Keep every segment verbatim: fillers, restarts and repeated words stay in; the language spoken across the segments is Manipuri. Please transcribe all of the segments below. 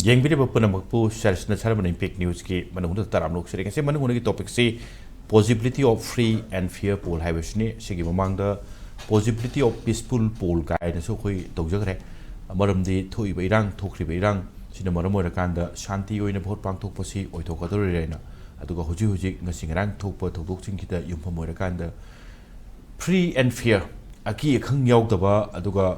ꯌꯦꯡꯕꯤꯔꯤꯕ ꯄꯨꯝꯅꯃꯛꯄꯨ ꯁꯔꯁꯅ ꯁꯔꯃꯟ ꯏꯝꯄꯦꯛ ꯅ꯭ꯌꯨꯁꯀꯤ ꯃꯅꯨꯡꯗ ꯇꯔꯥꯝꯅ ꯑꯣꯛꯆꯔꯤ꯫ ꯉꯁꯤ ꯃꯅꯨꯡꯒꯤ ꯇꯣꯄꯤꯛꯁꯤ possibility of free and fair poll ꯍꯥꯏꯕꯁꯤꯅꯤ꯫ ꯁꯤꯒꯤ ꯃꯃꯥꯡꯗ possibility of peaceful poll ꯀꯥꯏꯅꯁꯨ ꯑꯩꯈꯣꯏ ꯇꯧꯖꯈ꯭ꯔꯦ꯫ ꯃꯔꯝꯗꯤ ꯊꯣꯛꯏꯕ ꯏꯔꯥꯡ, ꯊꯣꯛꯈ꯭ꯔꯤꯕ ꯏꯔꯥꯡ ꯁꯤꯅ ꯃꯔꯝ ꯑꯣꯏꯔꯀꯥꯟꯗ ꯁꯥꯟꯇꯤ ꯑꯣꯏꯅ ꯚꯣꯠ ꯄꯥꯡꯊꯣꯛꯄꯁꯤ ꯑꯣꯏꯊꯣꯛꯀꯗꯧꯔꯤꯔꯦꯅ꯫ ꯑꯗꯨꯒ ꯍꯧꯖꯤꯛ ꯍꯧꯖꯤꯛ ꯉꯁꯤ ꯉꯔꯥꯡ ꯊꯣꯛꯄ ꯊꯧꯗꯣꯛꯁꯤꯡꯁꯤꯗ ꯌꯨꯝꯐꯝ ꯑꯣꯏꯔꯀꯥꯟꯗ free and fair, ꯑꯀꯤ ꯑꯈꯪ ꯌꯥꯎꯗꯕ, ꯑꯗꯨꯒ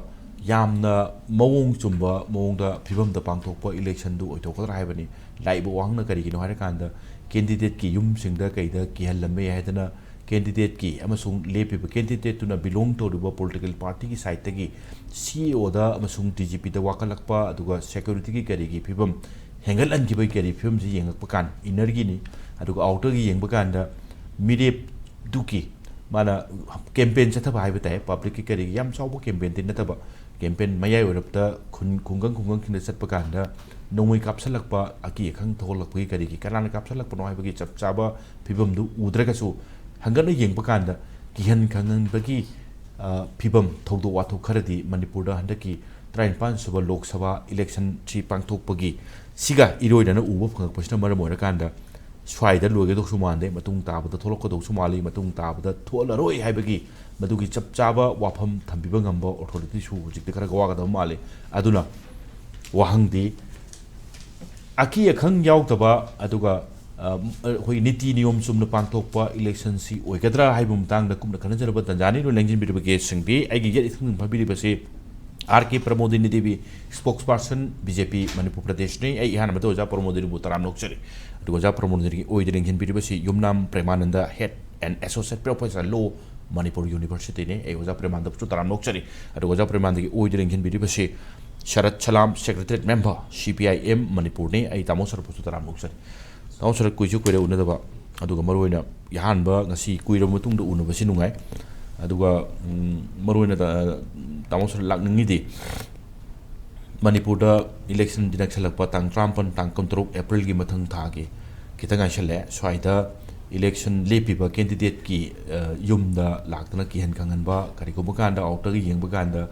ꯌꯥꯝꯅ ꯃꯑꯣꯡ ꯆꯨꯝꯕ ꯃꯑꯣꯡꯗ ꯐꯤꯕꯝꯗ ꯄꯥꯡꯊꯣꯛꯄ ꯏꯂꯦꯛꯁꯟꯗꯨ ꯑꯣꯏꯊꯣꯛꯀꯗ꯭ꯔꯥ ꯍꯥꯏꯕꯅꯤ꯫ ꯂꯥꯛꯏꯕ ꯋꯥꯍꯪꯅ ꯀꯔꯤꯒꯤꯅꯣ ꯍꯥꯏꯔꯀꯥꯟꯗ, ꯀꯦꯟꯗꯤꯗꯦꯠꯀꯤ ꯌꯨꯝꯁꯤꯡꯗ ꯀꯩꯗ ꯀꯤꯍꯜꯂꯝꯃꯦ ꯍꯥꯏꯗꯅ ꯀꯦꯟꯗꯤꯗꯦꯠꯀꯤ ꯑꯃꯁꯨꯡ ꯂꯦꯞꯄꯤꯕ ꯀꯦꯟꯗꯤꯗꯦꯠꯇꯨꯅ ꯕꯤꯂꯣꯡ ꯇꯧꯔꯤꯕ ꯄꯣꯂꯤꯇꯤꯀꯦꯜ ꯄꯥꯔꯇꯤꯒꯤ ꯁꯥꯏꯠꯇꯒꯤ ꯁꯤ ꯏ ꯑꯣꯗ ꯑꯃꯁꯨꯡ ꯗꯤ ꯖꯤ ꯄꯤꯗ ꯋꯥꯀꯠꯂꯛꯄ, ꯑꯗꯨꯒ ꯁꯦꯀ꯭ꯌꯨꯔꯤꯇꯤꯒꯤ ꯀꯔꯤꯒꯤ ꯐꯤꯕꯝ ꯍꯦꯟꯒꯠꯍꯟꯈꯤꯕꯒꯤ ꯀꯔꯤ ꯐꯤꯕꯝꯁꯤ ꯌꯦꯡꯉꯛꯄ ꯀꯥꯟ, ꯏꯟꯅꯔꯒꯤꯅꯤ꯫ ꯑꯗꯨꯒ ꯑꯥꯎꯇꯔꯒꯤ ꯌꯦꯡꯕ ꯀꯥꯟꯗ ꯃꯤꯔꯦꯞꯇꯨꯒꯤ ꯃꯥꯅ ꯀꯦꯝꯄꯦꯟ ꯆꯠꯊꯕ ꯍꯥꯏꯕ ꯇꯥꯏ, ꯄꯕ꯭ꯂꯤꯛꯀꯤ ꯀꯔꯤꯒꯤ ꯌꯥꯝ ꯆꯥꯎꯕ ꯀꯦꯝꯄꯦꯟꯗꯤ ꯅꯠꯇꯕ, ꯀꯦꯝꯄꯦꯟ ꯃꯌꯥꯏ ꯑꯣꯏꯔꯞꯇ ꯈꯨꯟ, ꯈꯨꯡꯒꯪ ꯈꯨꯡꯒꯪꯁꯤꯡꯗ ꯆꯠꯄ ꯀꯥꯟꯗ ꯅꯣꯡꯃꯩ ꯀꯥꯞꯁꯤꯜꯂꯛꯄ, ꯑꯀꯤ ꯑꯈꯪ ꯊꯣꯛꯍꯜꯂꯛꯄꯒꯤ ꯀꯔꯤꯒꯤ ꯀꯅꯥꯅ ꯀꯥꯞꯁꯤꯜꯂꯛꯄꯅꯣ ꯍꯥꯏꯕꯒꯤ ꯆꯞ ꯆꯥꯕ ꯐꯤꯕꯝꯗꯨ ꯎꯗ꯭ꯔꯒꯁꯨ, ꯍꯪꯒꯠꯅ ꯌꯦꯡꯕ ꯀꯥꯟꯗ ꯀꯤꯍꯟ ꯈꯪꯍꯟꯕꯒꯤ, ꯑ, ꯐꯤꯕꯝ, ꯊꯧꯗꯣꯛ ꯋꯥꯊꯣꯛ ꯈꯔꯗꯤ ꯃꯅꯤꯄꯨꯔꯗ ꯍꯟꯗꯛꯀꯤ ꯇꯔꯥꯅꯤꯄꯥꯟ ꯁꯨꯕ ꯂꯣꯛ ꯁꯚꯥ ꯏꯂꯦꯛꯁꯟꯁꯤ ꯄꯥꯡꯊꯣꯛꯄꯒꯤ ꯁꯤꯒ ꯏꯔꯣꯏꯅꯅ ꯎꯕ ꯐꯪꯉꯛꯄꯁꯤꯅ ꯃꯔꯝ ꯑꯣꯏꯔꯀꯥꯟꯗ ꯁ꯭ꯋꯥꯏꯗ ꯂꯣꯏꯒꯗꯧꯁꯨ ꯃꯥꯟꯗꯦ, ꯃꯇꯨꯡ ꯇꯥꯕꯗ ꯊꯣꯛꯂꯛꯀꯗꯧꯁꯨ ꯃꯥꯜꯂꯤ, ꯃꯇꯨꯡ ꯇꯥꯕꯗ ꯊꯣꯛꯍꯜꯂꯔꯣꯏ ꯍꯥꯏꯕꯒꯤ ꯃꯗꯨꯒꯤ ꯆꯞ ꯆꯥꯕ ꯋꯥꯐꯝ ꯊꯝꯕꯤꯕ ꯉꯝꯕ ꯑꯣꯊꯣꯔꯤꯇꯤꯁꯨ ꯍꯧꯖꯤꯛꯇꯤ ꯈꯔ ꯋꯥꯒꯗꯕ ꯃꯥꯜꯂꯤ꯫ ꯑꯗꯨꯅ ꯋꯥꯍꯪꯗꯤ ꯑꯀꯤ ꯑꯈꯪ ꯌꯥꯎꯗꯕ, ꯑꯗꯨꯒ, ꯑ, ꯑꯩꯈꯣꯏ ꯅꯤꯇꯤ ꯅꯤꯌꯣꯝ ꯆꯨꯝꯅ ꯄꯥꯡꯊꯣꯛꯄ ꯏꯂꯦꯛꯁꯟꯁꯤ ꯑꯣꯏꯒꯗ꯭ꯔꯥ ꯍꯥꯏꯕ ꯃꯇꯥꯡꯗ ꯀꯨꯞꯅ ꯈꯟꯅꯖꯅꯕ ꯇꯥꯟꯖꯥꯅꯤ꯫ ꯂꯣꯏ ꯂꯦꯡꯁꯤꯟꯕꯤꯔꯕ ꯒꯦꯁꯁꯤꯡꯗꯤ ꯑꯩꯒꯤ ꯌꯦꯠ ꯏꯊꯪ ꯐꯝꯕꯤꯔꯤꯕꯁꯤ ꯑꯥꯔ ꯀꯦ Pramodini Devi, ꯁ꯭ꯄꯣꯛꯁ person B J ꯄꯤ ꯃꯅꯤꯄꯨꯔ ꯄ꯭ꯔꯗꯦꯁꯅꯤ꯫ ꯑꯩ ꯑꯍꯥꯟꯕꯗ ꯑꯣꯖꯥ ꯄ꯭ꯔꯃꯣꯗꯤꯅꯤꯕꯨ ꯇꯔꯥꯝꯅ ꯑꯣꯛꯆꯔꯤ꯫ ꯑꯗꯨꯒ ꯑꯣꯖꯥ ꯄ꯭ꯔꯃꯣꯗꯤꯅꯤꯒꯤ ꯑꯣꯏꯗ ꯂꯦꯡꯁꯤꯟꯕꯤꯔꯤꯕꯁꯤ ꯌꯨꯝꯅꯥꯝ ꯄ꯭ꯔꯦꯃꯥꯅꯟꯗ, ꯍꯦꯗ ꯑꯦꯟ ꯑꯦꯁꯣꯁꯤꯌꯦꯠ ꯄ꯭ꯔꯣꯐꯦꯁꯔ ꯂꯣ, ꯃꯅꯤꯄꯨꯔ ꯌꯨꯅꯤꯚꯔꯁꯤꯇꯤꯅꯤ꯫ ꯑꯩ ꯑꯣꯖꯥ ꯄ꯭ꯔꯦꯃꯥꯅꯟꯗꯕꯨꯁꯨ ꯇꯔꯥꯝꯅ ꯑꯣꯛꯆꯔꯤ꯫ ꯑꯗꯨꯒ ꯑꯣꯖꯥ ꯄ꯭ꯔꯦꯃꯥꯅꯟꯗꯒꯤ ꯑꯣꯏꯗ ꯂꯦꯡꯁꯤꯟꯕꯤꯔꯤꯕꯁꯤ ꯁꯔꯠ ꯁꯂꯥꯝ, ꯁꯦꯀ꯭ꯔꯦꯇꯔꯤꯌꯦꯠ ꯃꯦꯝꯕꯔ, ꯁꯤ ꯄꯤ ꯑꯥꯏ ꯑꯦꯝ ꯃꯅꯤꯄꯨꯔꯅꯤ꯫ ꯑꯩ ꯇꯥꯃꯣ ꯁꯔꯠꯄꯨꯁꯨ ꯇꯔꯥꯝꯅ ꯑꯣꯛꯆꯔꯤ꯫ ꯇꯥꯃꯣ ꯁꯔꯠ, ꯀꯨꯏꯁꯨ ꯀꯨꯏꯔꯦ ꯎꯅꯗꯕ, ꯑꯗꯨꯒ ꯃꯔꯨꯑꯣꯏꯅ ꯑꯍꯥꯟꯕ ꯉꯁꯤ ꯀꯨꯏꯔꯕ ꯃꯇꯨꯡꯗ ꯎꯅꯕꯁꯤ ꯅꯨꯡꯉꯥꯏ꯫ ꯑꯗꯨꯒ, ꯎꯝ, ꯃꯔꯨꯑꯣꯏꯅ ꯇ-, ꯇꯥꯃꯣ ꯁꯔꯠ ꯂꯥꯛꯅꯤꯡꯉꯤꯗꯤ, ꯃꯅꯤꯄꯨꯔꯗ ꯏꯂꯦꯛꯁꯟꯗꯤ ꯅꯛꯁꯜꯂꯛꯄ, ꯇꯥꯡ ꯇꯔꯥꯃꯥꯄꯟ, ꯇꯥꯡ ꯀꯨꯟꯇꯔꯨꯛ ꯑꯦꯄ꯭ꯔꯤꯜꯒꯤ ꯃꯊꯪ ꯊꯥꯒꯤ ꯈꯤꯇꯪ ꯉꯥꯏꯁꯜꯂꯛꯑꯦ꯫ ꯁ꯭ꯋꯥꯏꯗ ꯏꯂꯦꯛꯁꯟ ꯂꯦꯞꯄꯤꯕ ꯀꯦꯟꯗꯤꯗꯦꯠꯀꯤ, ꯑ, ꯌꯨꯝꯗ ꯂꯥꯛꯇꯅ ꯀꯤꯍꯟ ꯈꯪꯍꯟꯕ, ꯀꯔꯤꯒꯨꯝꯕ ꯀꯥꯟꯗ ꯑꯥꯎꯇꯔꯒ ꯌꯦꯡꯕ ꯀꯥꯟꯗ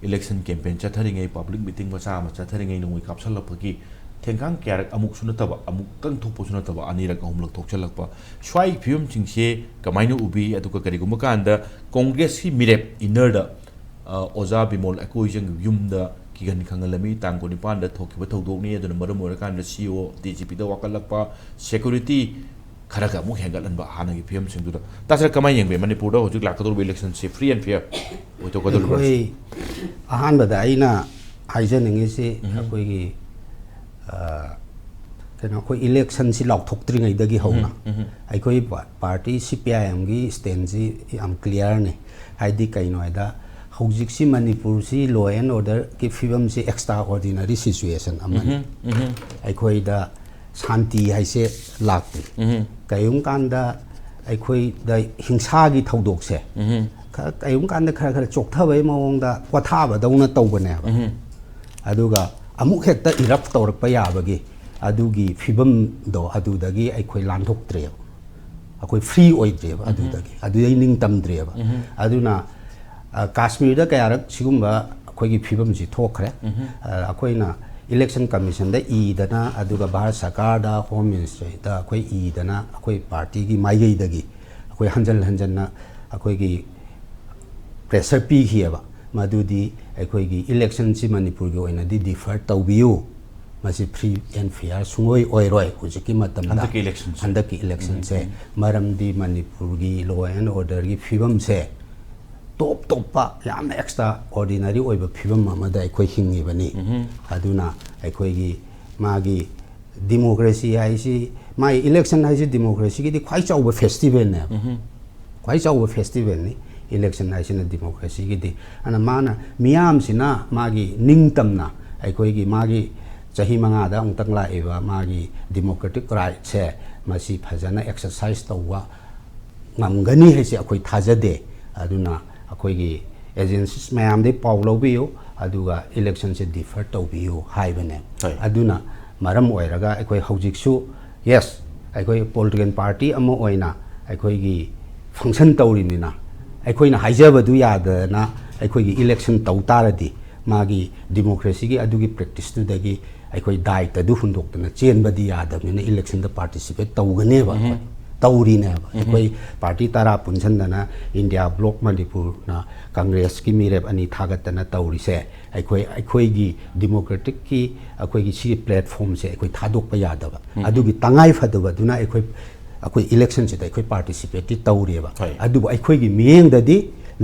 Election campaign ꯆꯠꯊꯔꯤꯉꯩ, public meeting ꯃꯆꯥ ꯑꯃ ꯆꯠꯊꯔꯤꯉꯩ ꯅꯣꯡꯃꯩ ꯀꯥꯞꯁꯜꯂꯛꯄꯒꯤ ꯊꯦꯡꯒꯥꯡ ꯀꯌꯥꯔꯛ ꯑꯃꯨꯛꯁꯨ ꯅꯠꯇꯕ, ꯑꯃꯨꯛꯇꯪ ꯊꯣꯛꯄꯁꯨ ꯅꯠꯇꯕ, ꯑꯅꯤꯔꯛ ꯑꯍꯨꯝꯂꯛ ꯊꯣꯛꯆꯜꯂꯛꯄ, ꯁ꯭ꯋꯥꯏꯒꯤ ꯐꯤꯕꯝꯁꯤꯡꯁꯦ ꯀꯃꯥꯏꯅ ꯎꯕꯤ? ꯑꯗꯨꯒ ꯀꯔꯤꯒꯨꯝꯕ ꯀꯥꯟꯗ ꯀꯣꯡꯒ꯭ꯔꯦꯁꯀꯤ ꯃꯤꯔꯦꯞ inner ꯗ, ꯑ, ꯑꯣꯖꯥ ꯕꯤꯃꯣꯜ ꯑꯩꯀꯣꯏꯖꯪꯒꯤ ꯌꯨꯝꯗ ꯀꯤꯒꯟ ꯈꯪꯍꯜꯂꯝꯃꯤ꯫ ꯇꯥꯡ ꯀꯨꯟꯅꯤꯄꯥꯟꯗ ꯊꯣꯛꯈꯤꯕ ꯊꯧꯗꯣꯛꯅꯤ꯫ ꯑꯗꯨꯅ ꯃꯔꯝ ꯑꯣꯏꯔꯀꯥꯟꯗ C O, D G P ꯗ ꯋꯥꯀꯠꯂꯛꯄ, security ꯈꯔꯒ ꯑꯃꯨꯛ ꯍꯦꯟꯒꯠꯍꯟꯕ ꯍꯥꯟꯅꯒꯤ ꯐꯤꯕꯝꯁꯤꯡꯗꯨꯗ꯫ ꯇꯥ ꯁꯥꯔ, ꯀꯃꯥꯏꯅ ꯌꯦꯡꯕꯤ ꯃꯅꯤꯄꯨꯔꯗ ꯍꯧꯖꯤꯛ ꯂꯥꯛꯀꯗꯧꯔꯤꯕ election ꯁꯤ free and fair ꯑꯣꯏꯊꯣꯛꯀꯗꯧꯔꯤꯕ꯭ꯔꯥ? ꯑꯩꯈꯣꯏ ꯑꯍꯥꯟꯕꯗ ꯑꯩꯅ ꯍꯥꯏꯖꯅꯤꯡꯉꯤꯁꯤ, ꯎꯝ꯫ ꯑꯩꯈꯣꯏꯒꯤ, ꯑ, ꯀꯩꯅꯣ, ꯑꯩꯈꯣꯏ election ꯁꯤ ꯂꯥꯎꯊꯣꯛꯇ꯭ꯔꯤꯉꯩꯗꯒꯤ ꯍꯧꯅ ꯎꯝ, ꯎꯝ꯫ ꯑꯩꯈꯣꯏ ꯄꯥ-, party C P I M ꯒꯤ stand ꯁꯤ ꯌꯥꯝ clear ꯅꯤ꯫ ꯍꯥꯏꯗꯤ ꯀꯩꯅꯣ ꯍꯥꯏꯗ, ꯍꯧꯖꯤꯛꯁꯤ ꯃꯅꯤꯄꯨꯔꯁꯤ law and order ꯒꯤ ꯐꯤꯕꯝꯁꯤ extraordinary situation ꯑꯃꯅꯤ꯫ ꯎꯝ, ꯎꯝ꯫ ꯑꯩꯈꯣꯏꯗ ꯁꯥꯟꯇꯤ ꯍꯥꯏꯁꯦ ꯂꯥꯛꯇꯦ꯫ ꯎꯝ꯫ ꯀꯔꯤꯒꯨꯝꯕ ꯀꯥꯟꯗ ꯑꯩꯈꯣꯏꯗ ꯍꯤꯡꯁꯥꯒꯤ ꯊꯧꯗꯣꯛꯁꯦ ꯎꯝ꯫ ꯈꯔ, ꯀꯔꯤꯒꯨꯝꯕ ꯀꯥꯟꯗ ꯈꯔ ꯈꯔ ꯆꯣꯛꯊꯕꯒꯤ ꯃꯑꯣꯡꯗ ꯄꯣꯊꯥꯕꯗꯧꯅ ꯇꯧꯕꯅꯦꯕ꯫ ꯎꯝ꯫ ꯑꯗꯨꯒ ꯑꯃꯨꯛ ꯍꯦꯛꯇ erupt ꯇꯧꯔꯛꯄ ꯌꯥꯕꯒꯤ ꯑꯗꯨꯒꯤ ꯐꯤꯕꯝꯗꯣ ꯑꯗꯨꯗꯒꯤ ꯑꯩꯈꯣꯏ ꯂꯥꯟꯊꯣꯛꯇ꯭ꯔꯦꯕ, ꯑꯩꯈꯣꯏ free ꯑꯣꯏꯗ꯭ꯔꯦꯕ꯫ ꯎꯝ꯫ ꯑꯗꯨꯗꯒꯤ, ꯑꯗꯨꯗꯩ ꯅꯤꯡꯇꯝꯗ꯭ꯔꯦꯕ꯫ ꯎꯝ꯫ ꯑꯗꯨꯅ, ꯑ, ꯀꯥꯁꯃꯤꯔꯗ ꯀꯌꯥꯔꯛ ꯁꯤꯒꯨꯝꯕ ꯑꯩꯈꯣꯏꯒꯤ ꯐꯤꯕꯝꯁꯤ ꯊꯣꯛꯈ꯭ꯔꯦ꯫ ꯎꯝ꯫ ꯑ, ꯑꯩꯈꯣꯏꯅ election commission ꯗ ꯏꯗꯅ, ꯑꯗꯨꯒ ꯚꯥꯔꯠ ꯁꯔꯀꯥꯔꯗ, Home Ministry ꯗ ꯑꯩꯈꯣꯏ ꯏꯗꯅ, ꯑꯩꯈꯣꯏ party ꯒꯤ ꯃꯥꯏꯀꯩꯗꯒꯤ ꯑꯩꯈꯣꯏ ꯍꯟꯖꯟ ꯍꯟꯖꯟꯅ ꯑꯩꯈꯣꯏꯒꯤ pressure ꯄꯤꯈꯤꯑꯕ, ꯃꯗꯨꯗꯤ ꯑꯩꯈꯣꯏꯒꯤ election ꯁꯤ ꯃꯅꯤꯄꯨꯔꯒꯤ ꯑꯣꯏꯅꯗꯤ defer ꯇꯧꯕꯤꯌꯨ, ꯃꯁꯤ free and fair ꯁꯨꯡꯑꯣꯏ ꯑꯣꯏꯔꯣꯏ ꯍꯧꯖꯤꯛꯀꯤ ꯃꯇꯝꯗ꯫ ꯍꯟꯗꯛꯀꯤ election ꯁꯦ꯫ ꯍꯟꯗꯛꯀꯤ election ꯁꯦ꯫ ꯎꯝ, ꯎꯝ꯫ ꯃꯔꯝꯗꯤ ꯃꯅꯤꯄꯨꯔꯒꯤ law and order ꯒꯤ ꯐꯤꯕꯝꯁꯦ top ꯇꯣꯞꯄ ꯌꯥꯝꯅ extraordinary ꯑꯣꯏꯕ ꯐꯤꯕꯝ ꯑꯃꯗ ꯑꯩꯈꯣꯏ ꯍꯤꯡꯉꯤꯕꯅꯤ꯫ ꯎꯝ꯫ ꯑꯗꯨꯅ ꯑꯩꯈꯣꯏꯒꯤ ꯃꯥꯒꯤ democracy ꯍꯥꯏꯁꯤ, ꯃꯥꯒꯤ election ꯍꯥꯏꯁꯤ democracy ꯒꯤꯗꯤ ꯈ꯭ꯋꯥꯏ ꯆꯥꯎꯕ festival ꯅꯦꯕ꯫ ꯎꯝ꯫ ꯈ꯭ꯋꯥꯏ ꯆꯥꯎꯕ festival ꯅꯤ election ꯍꯥꯏꯁꯤꯅ democracy ꯒꯤꯗꯤ꯫ ꯑꯗꯨꯅ ꯃꯥꯅ ꯃꯤꯌꯥꯝꯁꯤꯅ ꯃꯥꯒꯤ ꯅꯤꯡꯇꯝꯅ ꯑꯩꯈꯣꯏꯒꯤ ꯃꯥꯒꯤ ꯆꯍꯤ ꯃꯉꯥꯗ ꯑꯃꯨꯛꯇꯪ ꯂꯥꯛꯏꯕ ꯃꯥꯒꯤ democratic right ꯁꯦ ꯃꯁꯤ ꯐꯖꯅ exercise ꯇꯧꯕ ꯉꯝꯒꯅꯤ ꯍꯥꯏꯁꯦ ꯑꯩꯈꯣꯏ ꯊꯥꯖꯗꯦ꯫ ꯑꯗꯨꯅ ꯑꯩꯈꯣꯏꯒꯤ agencies ꯃꯌꯥꯝꯗꯒꯤ ꯄꯥꯎ ꯂꯧꯕꯤꯌꯨ, ꯑꯗꯨꯒ election ꯁꯦ defer ꯇꯧꯕꯤꯌꯨ ꯍꯥꯏꯕꯅꯦ꯫ ꯍꯣꯏ꯫ ꯑꯗꯨꯅ ꯃꯔꯝ ꯑꯣꯏꯔꯒ ꯑꯩꯈꯣꯏ ꯍꯧꯖꯤꯛꯁꯨ, yes, ꯑꯩꯈꯣꯏ political party ꯑꯃ ꯑꯣꯏꯅ ꯑꯩꯈꯣꯏꯒꯤ function ꯇꯧꯔꯤꯕꯅꯤꯅ, ꯑꯩꯈꯣꯏꯅ ꯍꯥꯏꯖꯕꯗꯨ ꯌꯥꯗꯗꯅ ꯑꯩꯈꯣꯏꯒꯤ ꯏꯂꯦꯛꯁꯟ ꯇꯧ ꯇꯥꯔꯗꯤ ꯃꯥꯒꯤ ꯗꯤꯃꯣꯀ꯭ꯔꯦꯁꯤꯒꯤ ꯑꯗꯨꯒꯤ ꯄ꯭ꯔꯦꯛꯇꯤꯁꯇꯨꯗꯒꯤ ꯑꯩꯈꯣꯏ ꯗꯥꯏꯇꯗꯨ ꯍꯨꯟꯗꯣꯛꯇꯅ ꯆꯦꯟꯕꯗꯤ ꯌꯥꯗꯕꯅꯤꯅ ꯏꯂꯦꯛꯁꯟꯗ ꯄꯥꯔꯇꯤꯁꯤꯄꯦꯠ ꯇꯧꯒꯅꯦꯕ ꯑꯩꯈꯣꯏ꯫ ꯇꯧꯔꯤꯅꯦꯕ꯫ ꯑꯩꯈꯣꯏ ꯄꯥꯔꯇꯤ ꯇꯔꯥ ꯄꯨꯟꯁꯤꯟꯗꯅ ꯏꯟꯗꯤꯌꯥ ꯕ꯭ꯂꯣꯛ ꯃꯅꯤꯄꯨꯔꯅ ꯀꯪꯒ꯭ꯔꯦꯁꯀꯤ ꯃꯤꯔꯦꯞ ꯑꯅꯤ ꯊꯥꯒꯠꯇꯅ ꯇꯧꯔꯤꯁꯦ ꯑꯩꯈꯣꯏ, ꯑꯩꯈꯣꯏꯒꯤ ꯗꯤꯃꯣꯀ꯭ꯔꯦꯇꯤꯛꯀꯤ ꯑꯩꯈꯣꯏꯒꯤ ꯁꯤꯒꯤ ꯄ꯭ꯂꯦꯠꯐꯣꯝꯁꯦ ꯑꯩꯈꯣꯏ ꯊꯥꯗꯣꯛꯄ ꯌꯥꯗꯕ꯫ ꯑꯗꯨꯒꯤ ꯇꯉꯥꯏ ꯐꯗꯕꯗꯨꯅ ꯑꯩꯈꯣꯏ, ꯑꯩꯈꯣꯏ ꯏꯂꯦꯛꯁꯟꯁꯤꯗ ꯑꯩꯈꯣꯏ ꯄꯥꯔꯇꯤꯁꯤꯄꯦꯠꯇꯤ ꯇꯧꯔꯤꯑꯕ꯫ ꯍꯣꯏ꯫ ꯑꯗꯨꯕꯨ ꯑꯩꯈꯣꯏꯒꯤ ꯃꯤꯠꯌꯦꯡꯗꯗꯤ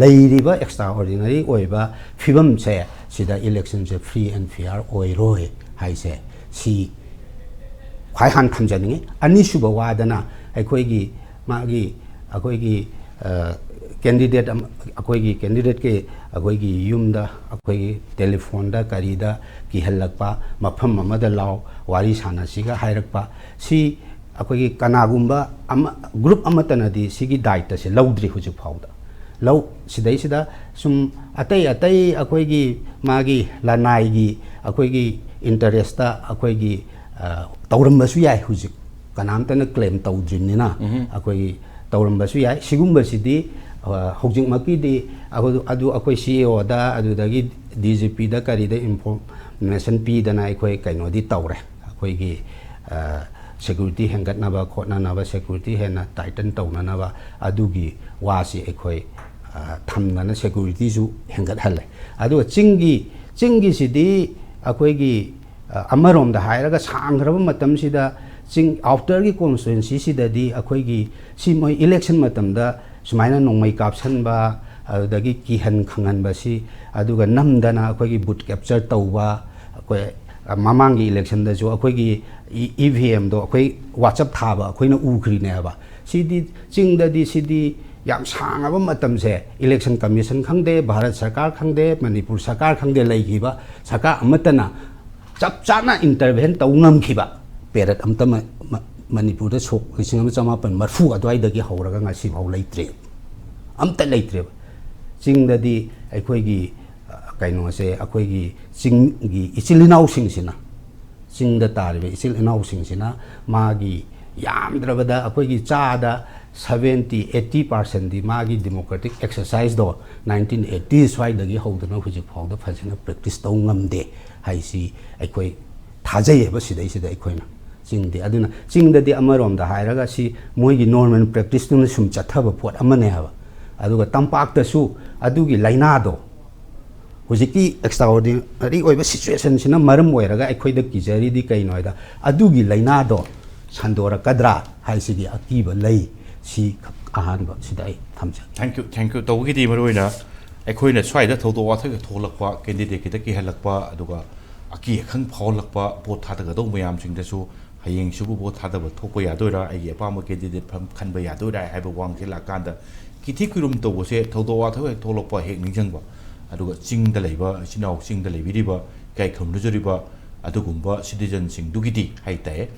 ꯂꯩꯔꯤꯕ ꯑꯦꯛꯁꯇ꯭ꯔꯥ ꯑꯣꯔꯗꯤꯅꯔꯤ ꯑꯣꯏꯕ ꯐꯤꯕꯝꯁꯦ ꯁꯤꯗ ꯏꯂꯦꯛꯁꯟꯁꯦ ꯐ꯭ꯔꯤ ꯑꯦꯟ ꯐꯤꯌꯥꯔ ꯑꯣꯏꯔꯣꯏ ꯍꯥꯏꯁꯦ ꯁꯤ ꯈ꯭ꯋꯥꯏ ꯍꯥꯟꯅ ꯊꯝꯖꯅꯤꯡꯉꯤ꯫ ꯑꯅꯤꯁꯨꯕ ꯋꯥꯗꯅ ꯑꯩꯈꯣꯏꯒꯤ ꯃꯥꯒꯤ, ꯑꯩꯈꯣꯏꯒꯤ, ꯑ, ꯀꯦꯟꯗꯤꯗꯦꯠ ꯑꯃ, ꯑꯩꯈꯣꯏꯒꯤ ꯀꯦꯟꯗꯤꯗꯦꯠꯀꯤ ꯑꯩꯈꯣꯏꯒꯤ ꯌꯨꯝꯗ, ꯑꯩꯈꯣꯏꯒꯤ ꯇꯦꯂꯤꯐꯣꯟꯗ ꯀꯔꯤꯗ ꯀꯤꯍꯜꯂꯛꯄ, ꯃꯐꯝ ꯑꯃꯗ ꯂꯥꯎ, ꯋꯥꯔꯤ ꯁꯥꯟꯅꯁꯤꯒ ꯍꯥꯏꯔꯛꯄ, ꯁꯤ ꯑꯩꯈꯣꯏꯒꯤ ꯀꯅꯥꯒꯨꯝꯕ ꯑꯃ, ꯒ꯭ꯔꯨꯞ ꯑꯃꯠꯇꯅꯗꯤ ꯁꯤꯒꯤ ꯗꯥꯏꯇꯁꯦ ꯂꯧꯗ꯭ꯔꯤ ꯍꯧꯖꯤꯛ ꯐꯥꯎꯗ꯫ ꯂꯧ, ꯁꯤꯗꯩꯁꯤꯗ ꯁꯨꯝ ꯑꯇꯩ ꯑꯇꯩ ꯑꯩꯈꯣꯏꯒꯤ ꯃꯥꯒꯤ ꯂꯅꯥꯏꯒꯤ ꯑꯩꯈꯣꯏꯒꯤ ꯏꯟꯇꯔꯦꯁꯇ ꯑꯩꯈꯣꯏꯒꯤ, ꯑ, ꯇꯧꯔꯝꯕꯁꯨ ꯌꯥꯏ꯫ ꯍꯧꯖꯤꯛ ꯀꯅꯥꯝꯇꯅ ꯀ꯭ꯂꯦꯝ ꯇꯧꯗ꯭ꯔꯤꯕꯅꯤꯅ ꯑꯩꯈꯣꯏꯒꯤ ꯇꯧꯔꯝꯕꯁꯨ ꯌꯥꯏ꯫ ꯁꯤꯒꯨꯝꯕꯁꯤꯗꯤ, ꯑ, ꯍꯧꯖꯤꯛꯃꯛꯀꯤꯗꯤ ꯑꯩꯈꯣꯏ, ꯑꯗꯨ ꯑꯩꯈꯣꯏ ꯁꯤ ꯏ ꯑꯣꯗ, ꯑꯗꯨꯗꯒꯤ ꯗꯤ ꯖꯤ ꯄꯤꯗ ꯀꯔꯤꯗ ꯏꯟꯐꯣꯔꯃꯦꯁꯟ ꯄꯤꯗꯅ ꯑꯩꯈꯣꯏ ꯀꯩꯅꯣꯗꯤ ꯇꯧꯔꯦ꯫ ꯑꯩꯈꯣꯏꯒꯤ, ꯑ, ꯁꯦꯀ꯭ꯌꯨꯔꯤꯇꯤ ꯍꯦꯟꯒꯠꯅꯕ ꯈꯣꯠꯅꯅꯕ, ꯁꯦꯀ꯭ꯌꯨꯔꯤꯇꯤ ꯍꯦꯟꯅ ꯇꯥꯏꯇꯟ ꯇꯧꯅꯅꯕ ꯑꯗꯨꯒꯤ ꯋꯥꯁꯤ ꯑꯩꯈꯣꯏ, ꯑ, ꯊꯝꯗꯅ ꯁꯦꯀ꯭ꯌꯨꯔꯤꯇꯤꯁꯨ ꯍꯦꯟꯒꯠꯍꯜꯂꯦ꯫ ꯑꯗꯨꯒ ꯆꯤꯡꯒꯤ, ꯆꯤꯡꯒꯤꯁꯤꯗꯤ ꯑꯩꯈꯣꯏꯒꯤ, ꯑ, ꯑꯃꯔꯣꯝꯗ ꯍꯥꯏꯔꯒ ꯁꯥꯡꯈ꯭ꯔꯕ ꯃꯇꯝꯁꯤꯗ ꯆꯤꯡ ꯑꯥꯎꯇꯔꯒꯤ ꯀꯣꯟꯁꯇꯤꯇ꯭ꯋꯦꯟꯁꯤꯁꯤꯗꯗꯤ ꯑꯩꯈꯣꯏꯒꯤ ꯁꯤ ꯃꯣꯏ ꯏꯂꯦꯛꯁꯟ ꯃꯇꯝꯗ ꯁꯨꯃꯥꯏꯅ ꯅꯣꯡꯃꯩ ꯀꯥꯞꯁꯟꯕ, ꯑꯗꯨꯗꯒꯤ ꯀꯤꯍꯟ ꯈꯪꯍꯟꯕꯁꯤ, ꯑꯗꯨꯒ ꯅꯝꯗꯅ ꯑꯩꯈꯣꯏꯒꯤ ꯕꯨꯠ ꯀꯦꯞꯆꯔ ꯇꯧꯕ, ꯑꯩꯈꯣꯏ, ꯑ, ꯃꯃꯥꯡꯒꯤ ꯏꯂꯦꯛꯁꯟꯗꯁꯨ ꯑꯩꯈꯣꯏꯒꯤ ꯏ-, ꯏ ꯚꯤ ꯑꯦꯝꯗꯣ ꯑꯩꯈꯣꯏ ꯋꯥꯆꯞ ꯊꯥꯕ ꯑꯩꯈꯣꯏꯅ ꯎꯈ꯭ꯔꯤꯅꯦꯕ꯫ ꯁꯤꯗꯤ ꯆꯤꯡꯗꯗꯤ ꯁꯤꯗꯤ ꯌꯥꯝ ꯁꯥꯡꯉꯕ ꯃꯇꯝꯁꯦ ꯏꯂꯦꯛꯁꯟ ꯀꯃꯤꯁꯟ ꯈꯪꯗꯦ, ꯚꯥꯔꯠ ꯁꯔꯀꯥꯔ ꯈꯪꯗꯦ, ꯃꯅꯤꯄꯨꯔ ꯁꯔꯀꯥꯔ ꯈꯪꯗꯦ, ꯂꯩꯈꯤꯕ ꯁꯔꯀꯥꯔ ꯑꯃꯠꯇꯅ ꯆꯞ ꯆꯥꯅ ꯏꯟꯇꯔꯚꯦꯟ ꯇꯧ ꯉꯝꯈꯤꯕ ꯄꯦꯔꯠ ꯑꯝꯇ ꯃ-, ꯃ-, ꯃꯅꯤꯄꯨꯔꯗ ꯁꯣꯛ ꯂꯤꯁꯤꯡ ꯑꯃ ꯆꯃꯥꯄꯟ ꯃꯔꯤꯐꯨ ꯑꯗꯨꯋꯥꯏꯗꯒꯤ ꯍꯧꯔꯒ ꯉꯁꯤꯐꯥꯎ ꯂꯩꯇ꯭ꯔꯦ, ꯑꯝꯇ ꯂꯩꯇ꯭ꯔꯦꯕ꯫ ꯆꯤꯡꯗꯗꯤ ꯑꯩꯈꯣꯏꯒꯤ, ꯑ, ꯀꯩꯅꯣꯁꯦ, ꯑꯩꯈꯣꯏꯒꯤ ꯆꯤꯡꯒꯤ ꯏꯆꯤꯜ ꯏꯅꯥꯎꯁꯤꯡꯁꯤꯅ, ꯆꯤꯡꯗ ꯇꯥꯔꯤꯕ ꯏꯆꯤꯜ ꯏꯅꯥꯎꯁꯤꯡꯁꯤꯅ ꯃꯥꯒꯤ ꯌꯥꯝꯗ꯭ꯔꯕꯗ ꯑꯩꯈꯣꯏꯒꯤ ꯆꯥꯗ seventy eighty percentꯗꯤ ꯃꯥꯒꯤ democratic exerciseꯗꯣ nineteen eighty ꯁ꯭ꯋꯥꯏꯗꯒꯤ ꯍꯧꯗꯅ ꯍꯧꯖꯤꯛ ꯐꯥꯎꯗ ꯐꯖꯅ practice ꯇꯧ ꯉꯝꯗꯦ ꯍꯥꯏꯁꯤ ꯑꯩꯈꯣꯏ ꯊꯥꯖꯩꯌꯦꯕ꯫ ꯁꯤꯗꯩꯁꯤꯗ ꯑꯩꯈꯣꯏꯅ ꯆꯤꯡꯗꯤ, ꯑꯗꯨꯅ ꯆꯤꯡꯗꯗꯤ ꯑꯃꯔꯣꯝꯗ ꯍꯥꯏꯔꯒ ꯁꯤ ꯃꯣꯏꯒꯤ normal practiceꯇꯨꯅ ꯁꯨꯝ ꯆꯠꯊꯕ ꯄꯣꯠ ꯑꯃꯅꯦ ꯍꯥꯏꯕ꯫ ꯑꯗꯨꯒ ꯇꯝꯄꯥꯛꯇꯁꯨ ꯑꯗꯨꯒꯤ ꯂꯥꯏꯅꯥꯗꯣ, ꯍꯧꯖꯤꯛꯀꯤ extraordinary ꯑꯣꯏꯕ situationꯁꯤꯅ ꯃꯔꯝ ꯑꯣꯏꯔꯒ ꯑꯩꯈꯣꯏꯗ ꯀꯤꯖꯔꯤꯗꯤ ꯀꯩꯅꯣ ꯍꯥꯏꯗ, ꯑꯗꯨꯒꯤ ꯂꯥꯏꯅꯥꯗꯣ ꯁꯟꯗꯣꯔꯛꯀꯗ꯭ꯔꯥ ꯍꯥꯏꯁꯤꯒꯤ ꯑꯀꯤꯕ ꯂꯩ꯫ ꯁꯤ ꯑꯍꯥꯟꯕ ꯁꯤꯗ ꯑꯩ ꯊꯝꯖꯒꯦ꯫ Thank you, thank you꯫ ꯇꯧꯕꯒꯤꯗꯤ ꯃꯔꯨꯑꯣꯏꯅ ꯑꯩꯈꯣꯏꯅ ꯁ꯭ꯋꯥꯏꯗ ꯊꯧꯗꯣꯛ ꯋꯥꯊꯣꯛ ꯊꯣꯛꯂꯛꯄ, candidateꯀꯤꯗ ꯀꯤꯍꯜꯂꯛꯄ, ꯑꯗꯨꯒ ꯑꯀꯤ ꯑꯈꯪ ꯐꯥꯎꯍꯜꯂꯛꯄ, ꯚꯣꯠ ꯊꯥꯗꯒꯗꯧꯕ ꯃꯌꯥꯝꯁꯤꯡꯗꯁꯨ ꯍꯌꯦꯡꯁꯤꯕꯨ ꯚꯣꯠ ꯊꯥꯗꯕ ꯊꯣꯛꯄ ꯌꯥꯗꯣꯏꯔꯥ, ꯑꯩꯒꯤ ꯑꯄꯥꯝꯕ candidate ꯐꯝ-, ꯈꯟꯕ ꯌꯥꯗꯣꯏꯔꯥ ꯍꯥꯏꯕ ꯋꯥꯍꯪꯁꯦ ꯂꯥꯛꯀꯥꯟꯗ ꯀꯤꯊꯤ ꯀꯤꯔꯨꯝ ꯇꯧꯕꯁꯦ ꯊꯧꯗꯣꯛ ꯋꯥꯊꯣꯛ ꯍꯦꯛ ꯊꯣꯛꯂꯛꯄ ꯍꯦꯛ ꯅꯤꯡꯁꯤꯡꯕ꯫ ꯑꯗꯨꯒ ꯆꯤꯡꯗ ꯂꯩꯕ ꯏꯆꯤꯟ ꯏꯅꯥꯎ, ꯆꯤꯡꯗ ꯂꯩꯕꯤꯔꯤꯕ ꯏꯀꯥꯏ ꯈꯨꯝꯅꯖꯔꯤꯕ ꯑꯗꯨꯒꯨꯝꯕ citizenꯁꯤꯡꯗꯨꯒꯤꯗꯤ ꯍꯥꯏꯇꯥꯔꯦ,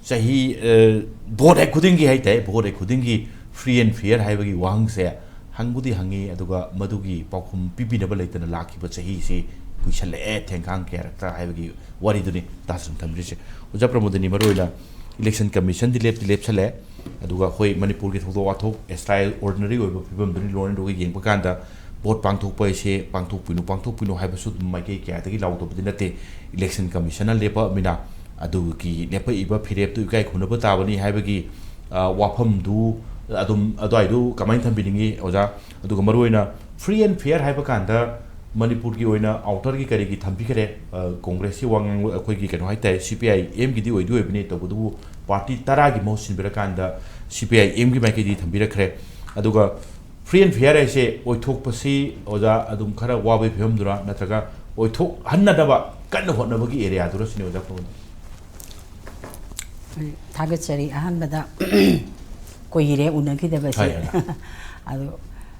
ꯆꯍꯤ, ꯑ, ꯚꯣꯠ ꯍꯦꯛ ꯈꯨꯗꯤꯡꯒꯤ ꯍꯥꯏꯇꯥꯔꯦ, ꯚꯣꯠ ꯍꯦꯛ ꯈꯨꯗꯤꯡꯒꯤ free and fair ꯍꯥꯏꯕꯒꯤ ꯋꯥꯍꯪꯁꯦ ꯍꯪꯕꯨꯗꯤ ꯍꯪꯉꯤ, ꯑꯗꯨꯒ ꯃꯗꯨꯒꯤ ꯄꯥꯎꯈꯨꯝ ꯄꯤꯕꯤꯅꯕ ꯂꯩꯇꯅ ꯂꯥꯛꯈꯤꯕ ꯆꯍꯤꯁꯤ ꯀꯨꯏꯁꯜꯂꯛꯑꯦ, ꯊꯦꯡꯈꯥꯡ ꯀꯌꯥꯔꯛꯇ ꯍꯥꯏꯕꯒꯤ ꯋꯥꯔꯤꯗꯨꯅꯤ ꯇꯥꯁꯤꯟ ꯊꯝꯖꯔꯤꯁꯦ꯫ ꯑꯣꯖꯥ ꯄ꯭ꯔꯃꯣꯗꯅꯤ, ꯃꯔꯨꯑꯣꯏꯅ election commissionꯗꯤ ꯂꯦꯞꯇꯤ ꯂꯦꯞꯁꯜꯂꯦ, ꯑꯗꯨꯒ ꯑꯩꯈꯣꯏ ꯃꯅꯤꯄꯨꯔꯒꯤ ꯊꯧꯗꯣꯛ ꯋꯥꯊꯣꯛ extraordinary ꯑꯣꯏꯕ ꯐꯤꯕꯝꯗꯨꯅꯤ ꯂꯣꯔꯦꯟꯗꯣꯒ ꯌꯦꯡꯕ ꯀꯥꯟꯗ꯫ ꯚꯣꯠ ꯄꯥꯡꯊꯣꯛꯄ ꯍꯥꯏꯁꯦ ꯄꯥꯡꯊꯣꯛꯄꯤꯅꯨ, ꯄꯥꯡꯊꯣꯛꯄꯤꯅꯨ ꯍꯥꯏꯕꯁꯨ ꯑꯗꯨꯝ ꯃꯥꯏꯀꯩ ꯀꯌꯥꯗꯒꯤ ꯂꯥꯎꯗꯕꯗꯤ ꯅꯠꯇꯦ꯫ Election commissionꯅ ꯂꯦꯞꯄꯛꯑꯃꯤꯅ ꯑꯗꯨꯒꯤ ꯂꯦꯞꯄꯛꯏꯕ ꯐꯤꯔꯦꯞꯇꯨ ꯏꯀꯥꯏ ꯈꯨꯝꯅꯕ ꯇꯥꯕꯅꯤ ꯍꯥꯏꯕꯒꯤ, ꯑ, ꯋꯥꯐꯝꯗꯨ ꯑꯗꯨꯝ ꯑꯗꯨꯋꯥꯏꯗꯨ ꯀꯃꯥꯏꯅ ꯊꯝꯕꯤꯅꯤꯡꯉꯤ ꯑꯣꯖꯥ? ꯑꯗꯨꯒ ꯃꯔꯨꯑꯣꯏꯅ free and fair ꯍꯥꯏꯕ ꯀꯥꯟꯗ ꯃꯅꯤꯄꯨꯔꯒꯤ ꯑꯣꯏꯅ outerꯒꯤ ꯀꯔꯤꯒꯤ ꯊꯝꯕꯤꯈ꯭ꯔꯦ? ꯑ, ꯀꯣꯡꯒ꯭ꯔꯦꯁꯀꯤ ꯋꯥ ꯉꯥꯡꯕ ꯑꯩꯈꯣꯏꯒꯤ ꯀꯩꯅꯣ ꯍꯥꯏꯇꯥꯔꯦ, CPIMꯒꯤꯗꯤ ꯑꯣꯏꯗꯤ ꯑꯣꯏꯕꯅꯤ, ꯇꯧꯕꯇꯕꯨ party ꯇꯔꯥꯒꯤ ꯃꯍꯨꯠ ꯁꯤꯟꯕꯤꯔꯀꯥꯟꯗ CPIMꯒꯤ ꯃꯥꯏꯀꯩꯗꯤ ꯊꯝꯕꯤꯔꯛꯈ꯭ꯔꯦ꯫ ꯑꯗꯨꯒ free and fair ꯍꯥꯏꯁꯦ ꯑꯣꯏꯊꯣꯛꯄꯁꯤ ꯑꯣꯖꯥ ꯑꯗꯨꯝ ꯈꯔ ꯋꯥꯕꯒꯤ ꯐꯤꯕꯝꯗꯨꯔꯥ, ꯅꯠꯇ꯭ꯔꯒ ꯑꯣꯏꯊꯣꯛꯍꯟꯅꯗꯕ ꯀꯟꯅ ꯍꯣꯠꯅꯕꯒꯤ areaꯗꯨꯔ ꯁꯤꯅꯤ ꯑꯣꯖꯥ ꯄ꯭ꯔꯃꯣꯗ? ꯊꯥꯒꯠꯆꯔꯤ꯫ ꯑꯍꯥꯟꯕꯗ ꯀꯨꯏꯔꯦ ꯎꯅꯈꯤꯗꯕꯁꯦ꯫ ꯍꯣꯏ, ꯍꯣꯏ꯫ ꯑꯗꯣ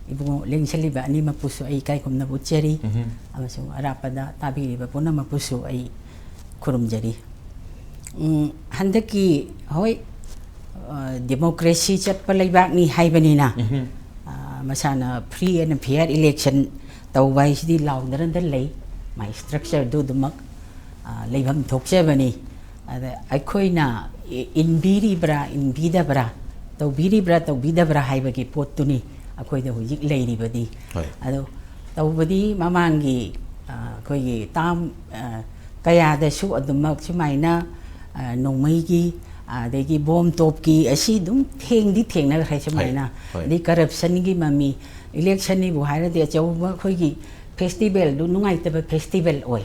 ꯏꯕꯨꯡꯉꯣ ꯂꯦꯡꯁꯜꯂꯤꯕ ꯑꯅꯤꯃꯛꯄꯨꯁꯨ ꯑꯩ ꯏꯀꯥꯏ ꯈꯨꯝꯅꯕ ꯎꯠꯆꯔꯤ, ꯎꯝꯍꯨꯝ꯫ ꯑꯃꯁꯨꯡ ꯑꯔꯥꯞꯄꯗ ꯇꯥꯕꯤꯔꯤꯕ ꯄꯨꯝꯅꯃꯛꯄꯨꯁꯨ ꯑꯩ ꯈꯨꯔꯨꯝꯖꯔꯤ꯫ ꯎꯝ, ꯍꯟꯗꯛꯀꯤ, ꯍꯣꯏ, ꯑ, democracy ꯆꯠꯄ ꯂꯩꯕꯥꯛꯅꯤ ꯍꯥꯏꯕꯅꯤꯅ, ꯎꯝꯍꯨꯝ꯫ ꯑ, ꯃꯁꯥꯅ free and fair election ꯇꯧꯕ ꯍꯥꯏꯁꯤꯗꯤ ꯂꯥꯎꯗꯅꯗ ꯂꯩ꯫ ꯃꯥꯏ structureꯗꯨ ꯑꯗꯨꯃꯛ, ꯑ, ꯂꯩꯐꯝ ꯊꯣꯛꯆꯕꯅꯤ꯫ ꯑꯗ ꯑꯩꯈꯣꯏꯅ ꯏꯟꯕꯤꯔꯤꯕ꯭ꯔꯥ, ꯏꯟꯕꯤꯗꯕ꯭ꯔꯥ, ꯇꯧꯕꯤꯔꯤꯕ꯭ꯔꯥ, ꯇꯧꯕꯤꯗꯕ꯭ꯔꯥ ꯍꯥꯏꯕꯒꯤ ꯄꯣꯠꯇꯨꯅꯤ ꯑꯩꯈꯣꯏꯗ ꯍꯧꯖꯤꯛ ꯂꯩꯔꯤꯕꯗꯤ꯫ ꯍꯣꯏ꯫ ꯑꯗꯣ ꯇꯧꯕꯗꯤ ꯃꯃꯥꯡꯒꯤ, ꯑ, ꯑꯩꯈꯣꯏꯒꯤ ꯇꯥꯝ, ꯑ, ꯀꯌꯥꯗꯁꯨ ꯑꯗꯨꯃꯛ ꯁꯨꯃꯥꯏꯅ, ꯑ, ꯅꯣꯡꯃꯩꯒꯤ, ꯑꯗꯒꯤ ꯕꯣꯝ ꯇꯣꯞꯀꯤ ꯑꯁꯤ ꯑꯗꯨꯝ ꯊꯦꯡꯗꯤ ꯊꯦꯡꯅꯈ꯭ꯔꯦ ꯁꯨꯃꯥꯏꯅ꯫ ꯍꯣꯏ꯫ ꯑꯗꯩ ꯀꯔꯞꯁꯟꯒꯤ ꯃꯃꯤ, ꯏꯂꯦꯛꯁꯟꯅꯤꯕꯨ ꯍꯥꯏꯔꯗꯤ ꯑꯆꯧꯕ ꯑꯩꯈꯣꯏꯒꯤ ꯐꯦꯁꯇꯤꯚꯦꯜꯗꯨ ꯅꯨꯡꯉꯥꯏꯇꯕ ꯐꯦꯁꯇꯤꯚꯦꯜ ꯑꯣꯏ꯫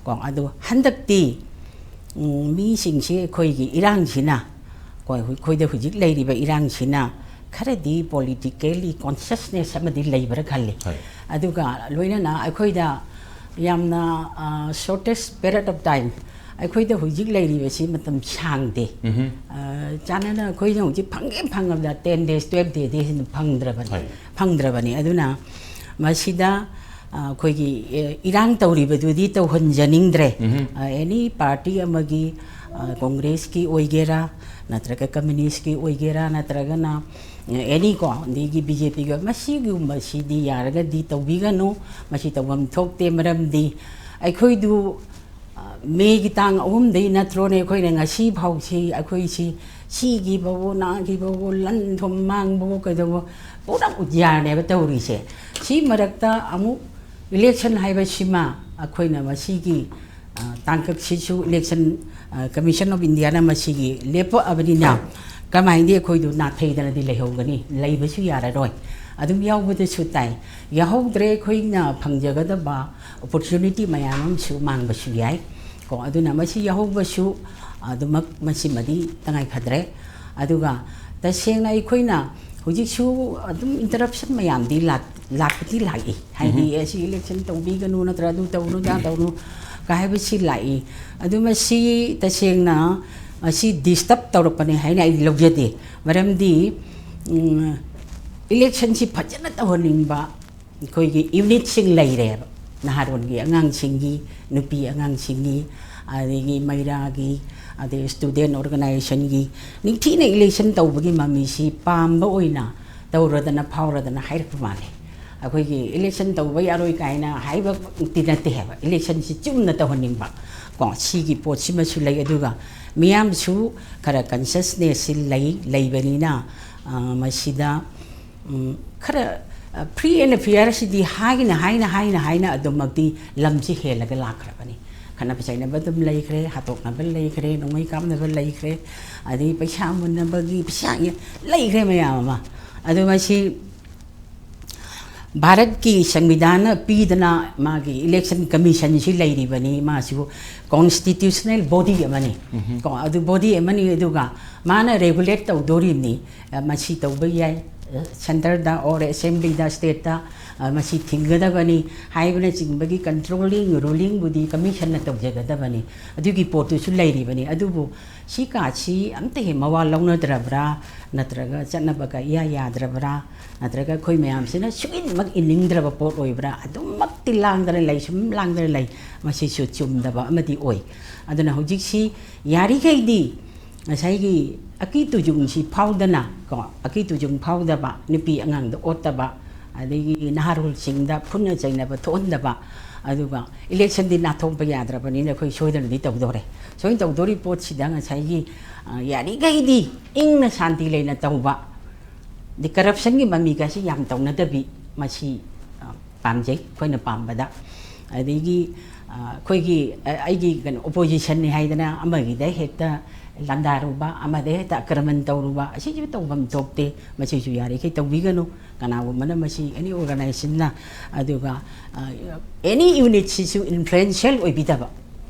ꯀꯣ, ꯑꯗꯣ ꯍꯟꯗꯛꯇꯤ, ꯎꯝ, ꯃꯤꯁꯤꯡꯁꯤ ꯑꯩꯈꯣꯏꯒꯤ ꯏꯔꯥꯡꯁꯤꯅ, ꯑꯩꯈꯣꯏ, ꯑꯩꯈꯣꯏꯗ ꯍꯧꯖꯤꯛ ꯂꯩꯔꯤꯕ ꯏꯔꯥꯡꯁꯤꯅ ꯈꯔꯗꯤ politically consciousness ꯑꯃꯗꯤ ꯂꯩꯕ꯭ꯔꯥ ꯈꯜꯂꯤ꯫ ꯍꯣꯏ꯫ ꯑꯗꯨꯒ ꯂꯣꯏꯅꯅ ꯑꯩꯈꯣꯏꯗ ꯌꯥꯝꯅ, ꯑ, shortest period of time, ꯑꯩꯈꯣꯏꯗ ꯍꯧꯖꯤꯛ ꯂꯩꯔꯤꯕꯁꯤ ꯃꯇꯝ ꯁꯥꯡꯗꯦ꯫ ꯎꯝꯍꯨꯝ꯫ ꯑ, ꯆꯥꯟꯅꯅ ꯑꯩꯈꯣꯏꯅ ꯍꯧꯖꯤꯛ ꯐꯪꯒꯦ ꯐꯪꯉꯕꯗ ten days, twelve day ꯗꯩ ꯍꯦꯟꯅ ꯐꯪꯗ꯭ꯔꯕꯅꯤ꯫ ꯍꯣꯏ꯫ ꯐꯪꯗ꯭ꯔꯕꯅꯤ꯫ ꯑꯗꯨꯅ ꯃꯁꯤꯗ, ꯑ, ꯑꯩꯈꯣꯏꯒꯤ, ꯑꯦ, ꯏꯔꯥꯡ ꯇꯧꯔꯤꯕꯗꯨꯗꯤ ꯇꯧꯍꯟꯖꯅꯤꯡꯗ꯭ꯔꯦ꯫ ꯎꯝꯍꯨꯝ꯫ ꯑ, any party ꯑꯃꯒꯤ, ꯑ, ꯀꯣꯡꯒ꯭ꯔꯦꯁꯀꯤ ꯑꯣꯏꯒꯦꯔꯥ, ꯅꯠꯇ꯭ꯔꯒ ꯀꯝꯃ꯭ꯌꯨꯅꯤꯁꯀꯤ ꯑꯣꯏꯒꯦꯔꯥ, ꯅꯠꯇ꯭ꯔꯒꯅ, ꯑ, any ꯀꯣ, ꯑꯗꯒꯤ ꯕꯤ ꯖꯦ ꯄꯤꯒ, ꯃꯁꯤꯒꯨꯝꯕꯁꯤꯗꯤ ꯌꯥꯔꯒꯗꯤ ꯇꯧꯕꯤꯒꯅꯨ꯫ ꯃꯁꯤ ꯇꯧꯐꯝ ꯊꯣꯛꯇꯦ꯫ ꯃꯔꯝꯗꯤ ꯑꯩꯈꯣꯏꯗꯨ, ꯑ, ꯃꯦꯒꯤ ꯇꯥꯡ ꯑꯍꯨꯝꯗꯩ ꯅꯠꯇ꯭ꯔꯣꯅꯦ ꯑꯩꯈꯣꯏꯅ ꯉꯁꯤ ꯐꯥꯎꯁꯤ, ꯑꯩꯈꯣꯏꯁꯤ ꯁꯤꯈꯤꯕꯋꯣ, ꯅꯥꯈꯤꯕꯋꯣ, ꯂꯟ ꯊꯨꯝ ꯃꯥꯡꯕꯋꯣ, ꯀꯩꯗꯧꯕ, ꯄꯨꯔꯥ ꯎꯗꯤꯌꯥꯔꯅꯦꯕ ꯇꯧꯔꯤꯁꯦ꯫ ꯁꯤ ꯃꯔꯛꯇ ꯑꯃꯨꯛ ꯏꯂꯦꯛꯁꯟ ꯍꯥꯏꯕꯁꯤꯃ ꯑꯩꯈꯣꯏꯅ ꯃꯁꯤꯒꯤ, ꯑ, ꯇꯥꯡꯀꯛꯁꯤꯁꯨ ꯏꯂꯦꯛꯁꯟ, ꯑ, ꯀꯃꯤꯁꯟ ꯑꯣꯐ ꯏꯟꯗꯤꯌꯥꯅ ꯃꯁꯤꯒꯤ ꯂꯦꯞꯄꯛꯑꯕꯅꯤꯅ ꯀꯃꯥꯏꯅꯗꯤ ꯑꯩꯈꯣꯏꯗꯨ ꯅꯥꯊꯩꯗꯅꯗꯤ ꯂꯩꯍꯧꯒꯅꯤ? ꯂꯩꯕꯁꯨ ꯌꯥꯔꯔꯣꯏ꯫ ꯑꯗꯨꯝ ꯌꯥꯎꯕꯗꯁꯨ ꯇꯥꯏ꯫ ꯌꯥꯎꯍꯧꯗ꯭ꯔꯦ, ꯑꯩꯈꯣꯏꯅ ꯐꯪꯖꯒꯗꯕ opportunity ꯃꯌꯥꯝ ꯑꯃꯁꯨ ꯃꯥꯡꯕꯁꯨ ꯌꯥꯏ꯫ ꯀꯣ, ꯑꯗꯨꯅ ꯃꯁꯤ ꯌꯥꯎꯍꯧꯕꯁꯨ ꯑꯗꯨꯃꯛ ꯃꯁꯤꯃꯗꯤ ꯇꯉꯥꯏ ꯐꯗ꯭ꯔꯦ꯫ ꯑꯗꯨꯒ ꯇꯁꯦꯡꯅ ꯑꯩꯈꯣꯏꯅ ꯍꯧꯖꯤꯛꯁꯨ ꯑꯗꯨꯝ interruption ꯃꯌꯥꯝꯗꯤ ꯂꯥꯛ-, ꯂꯥꯛꯄꯗꯤ ꯂꯥꯛꯏ꯫ ꯍꯥꯏꯗꯤ, ꯎꯝꯍꯨꯝ꯫ ꯑꯦ, ꯁꯤ election ꯇꯧꯕꯤꯒꯅꯨ, ꯅꯠꯇ꯭ꯔ ꯑꯗꯨ ꯇꯧꯒꯅꯨ, ꯑꯗꯥ ꯇꯧꯒꯅꯨ ꯀ ꯍꯥꯏꯕꯁꯤ ꯂꯥꯛꯏ꯫ ꯑꯗꯨ ꯃꯁꯤ ꯇꯁꯦꯡꯅ ꯃꯁꯤ disturb ꯇꯧꯔꯛꯄꯅꯦ ꯍꯥꯏꯅ ꯑꯩ ꯂꯧꯖꯗꯦ꯫ ꯃꯔꯝꯗꯤ, ꯎꯝ, electionꯁꯤ ꯐꯖꯅ ꯇꯧꯍꯟꯅꯤꯡꯕ ꯑꯩꯈꯣꯏꯒꯤ unitꯁꯤꯡ ꯂꯩꯔꯦꯕ꯫ ꯅꯍꯥꯔꯣꯜꯒꯤ ꯑꯉꯥꯡꯁꯤꯡꯒꯤ, ꯅꯨꯄꯤ ꯑꯉꯥꯡꯁꯤꯡꯒꯤ, ꯑꯗꯒꯤ ꯃꯩꯔꯥꯒꯤ, ꯑꯗꯩ student organizationꯒꯤ ꯅꯤꯡꯊꯤꯅ election ꯇꯧꯕꯒꯤ ꯃꯃꯤꯁꯤ ꯄꯥꯝꯕ ꯑꯣꯏꯅ ꯇꯧꯔꯗꯅ ꯐꯥꯎꯔꯗꯅ ꯍꯥꯏꯔꯛꯄ ꯃꯥꯜꯂꯦ꯫ ꯑꯩꯈꯣꯏꯒꯤ ꯏꯂꯦꯛꯁꯟ ꯇꯧꯕ ꯌꯥꯔꯣꯏ ꯀꯥꯏꯅ ꯍꯥꯏꯕꯃꯛꯇꯤ ꯅꯠꯇꯦ ꯍꯥꯏꯕ, ꯏꯂꯦꯛꯁꯟꯁꯤ ꯆꯨꯝꯅ ꯇꯧꯍꯟꯅꯤꯡꯕ ꯀꯣ, ꯁꯤꯒꯤ ꯄꯣꯠꯁꯤꯃꯁꯨ ꯂꯩ꯫ ꯑꯗꯨꯒ ꯃꯤꯌꯥꯝꯁꯨ ꯈꯔ ꯀꯟꯁꯤꯌꯁꯅꯦꯁꯁꯤ ꯂꯩ, ꯂꯩꯕꯅꯤꯅ, ꯑ, ꯃꯁꯤꯗ, ꯎꯝ, ꯈꯔ, ꯑ, ꯐ꯭ꯔꯤ ꯑꯦꯟ ꯐꯤꯌꯔꯁꯤꯗꯤ ꯍꯥꯏꯅ, ꯍꯥꯏꯅ, ꯍꯥꯏꯅ, ꯍꯥꯏꯅ ꯑꯗꯨꯃꯛꯇꯤ ꯂꯝꯁꯤ ꯍꯦꯜꯂꯒ ꯂꯥꯛꯈ꯭ꯔꯕꯅꯤ꯫ ꯈꯠꯅꯕ ꯆꯩꯅꯕ ꯑꯗꯨꯝ ꯂꯩꯈ꯭ꯔꯦ, ꯍꯥꯠꯇꯣꯛꯅꯕ ꯂꯩꯈ꯭ꯔꯦ, ꯅꯣꯡꯃꯩ ꯀꯥꯞꯅꯕ ꯂꯩꯈ꯭ꯔꯦ, ꯑꯗꯒꯤ ꯄꯩꯁꯥ ꯃꯨꯟꯅꯕꯒꯤ ꯄꯩꯁꯥ ꯂꯩꯈ꯭ꯔꯦ ꯃꯌꯥꯝ ꯑꯃ꯫ ꯑꯗꯨ ꯃꯁꯤ ꯚꯥꯔꯠꯀꯤ ꯁꯪꯕꯤꯙꯥꯟꯅ ꯄꯤꯗꯅ ꯃꯥꯒꯤ ꯏꯂꯦꯛꯁꯟ ꯀꯃꯤꯁꯟꯁꯤ ꯂꯩꯔꯤꯕꯅꯤ, ꯃꯥꯁꯤꯕꯨ ꯀꯣꯟꯁꯇꯤꯇ꯭ꯌꯨꯁꯅꯦꯜ ꯕꯣꯗꯤ ꯑꯃꯅꯤ꯫ ꯎꯝꯍꯨꯝ꯫ ꯀꯣ, ꯑꯗꯨ ꯕꯣꯗꯤ ꯑꯃꯅꯤ, ꯑꯗꯨꯒ ꯃꯥꯅ ꯔꯦꯒꯨꯂꯦꯠ ꯇꯧꯗꯣꯔꯤꯕꯅꯤ꯫ ꯑ, ꯃꯁꯤ ꯇꯧꯕ ꯌꯥꯏ, ꯑ, ꯁꯦꯟꯇꯔꯗ ꯑꯣꯔ ꯑꯦꯁꯦꯝꯕ꯭ꯂꯤꯗ, ꯁ꯭ꯇꯦꯠꯇ, ꯑ, ꯃꯁꯤ ꯊꯤꯡꯒꯗꯕꯅꯤ ꯍꯥꯏꯕꯅꯆꯤꯡꯕꯒꯤ ꯀꯟꯇ꯭ꯔꯣꯂꯤꯡ ꯔꯨꯂꯤꯡꯕꯨꯗꯤ ꯀꯃꯤꯁꯟꯅ ꯇꯧꯖꯒꯗꯕꯅꯤ꯫ ꯑꯗꯨꯒꯤ ꯄꯣꯠꯇꯨꯁꯨ ꯂꯩꯔꯤꯕꯅꯤ꯫ ꯑꯗꯨꯕꯨ ꯁꯤ ꯀꯥꯁꯤ ꯑꯝꯇ ꯍꯦꯛ ꯃꯋꯥ ꯂꯧꯅꯗ꯭ꯔꯕ꯭ꯔꯥ, ꯅꯠꯇ꯭ꯔꯒ ꯆꯠꯅꯕꯒ ꯏꯌꯥ ꯌꯥꯗ꯭ꯔꯕ꯭ꯔꯥ, ꯅꯠꯇ꯭ꯔꯒ ꯑꯩꯈꯣꯏ ꯃꯌꯥꯝꯁꯤꯅ ꯁꯨꯛꯏꯟꯃꯛ ꯏꯟꯅꯤꯡꯗ꯭ꯔꯕ ꯄꯣꯠ ꯑꯣꯏꯕ꯭ꯔꯥ? ꯑꯗꯨꯝꯃꯛꯇꯤ ꯂꯥꯡꯗꯅ ꯂꯩ, ꯁꯨꯝ ꯂꯥꯡꯗꯅ ꯂꯩ꯫ ꯃꯁꯤꯁꯨ ꯆꯨꯝꯗꯕ ꯑꯃꯗꯤ ꯑꯣꯏ꯫ ꯑꯗꯨꯅ ꯍꯧꯖꯤꯛꯁꯤ ꯌꯥꯔꯤꯈꯩꯗꯤ ꯉꯁꯥꯏꯒꯤ ꯑꯀꯤ ꯇꯨꯖꯨꯡꯁꯤ ꯐꯥꯎꯗꯅ ꯀꯣ, ꯑꯀꯤ ꯇꯨꯖꯨꯡ ꯐꯥꯎꯗꯕ, ꯅꯨꯄꯤ ꯑꯉꯥꯡꯗ ꯑꯣꯠꯇꯕ, ꯑꯗꯒꯤ ꯅꯍꯥꯔꯣꯜꯁꯤꯡꯗ ꯐꯨꯅ ꯆꯩꯅꯕ ꯊꯣꯛꯍꯟꯗꯕ, ꯑꯗꯨꯒ ꯏꯂꯦꯛꯁꯟꯗꯤ ꯅꯥꯊꯣꯛꯄ ꯌꯥꯗ꯭ꯔꯕꯅꯤꯅ ꯑꯩꯈꯣꯏ ꯁꯣꯏꯗꯅꯗꯤ ꯇꯧꯗꯧꯔꯦ꯫ ꯁꯣꯏꯗꯅ ꯇꯧꯗꯣꯔꯤ ꯄꯣꯠꯁꯤꯗ ꯉꯁꯥꯏꯒꯤ, ꯑ, ꯌꯥꯔꯤꯈꯩꯗꯤ ꯏꯪꯅ ꯁꯥꯟꯇꯤ ꯂꯩꯅ ꯇꯧꯕ, ꯗꯤ ꯀꯔꯞꯁꯟꯒꯤ ꯃꯃꯤꯒꯁꯤ ꯌꯥꯝ ꯇꯧꯅꯗꯕꯤ, ꯃꯁꯤ, ꯑ, ꯄꯥꯝꯖꯩ ꯑꯩꯈꯣꯏꯅ ꯄꯥꯝꯕꯗ꯫ ꯑꯗꯒꯤ, ꯑ, ꯑꯩꯈꯣꯏꯒꯤ, ꯑ, ꯑꯩꯒꯤ ꯀꯩꯅꯣ ꯑꯣꯄꯣꯖꯤꯁꯟꯅꯤ ꯍꯥꯏꯗꯅ ꯑꯃꯒꯤꯗ ꯍꯦꯛꯇ ꯂꯥꯟꯗꯥꯔꯨꯕ, ꯑꯃꯗ ꯍꯦꯛꯇ ꯑꯀ꯭ꯔꯃꯟ ꯇꯧꯔꯨꯕ, ꯑꯁꯤꯁꯨ ꯇꯧꯐꯝ ꯊꯣꯛꯇꯦ꯫ ꯃꯁꯤꯁꯨ ꯌꯥꯔꯤꯈꯩ ꯇꯧꯕꯤꯒꯅꯨ꯫ ꯀꯅꯥꯒꯨꯝꯕꯅ ꯃꯁꯤ ꯑꯦꯅꯤ ꯑꯣꯔꯒꯅꯥꯏꯖꯦꯁꯟꯅ, ꯑꯗꯨꯒ, ꯑ, ꯑꯦꯅꯤ ꯌꯨꯅꯤꯠꯁꯤꯁꯨ ꯏꯟꯐ꯭ꯂꯨꯌꯦꯟꯁꯤꯌꯦꯜ ꯑꯣꯏꯕꯤꯗꯕ,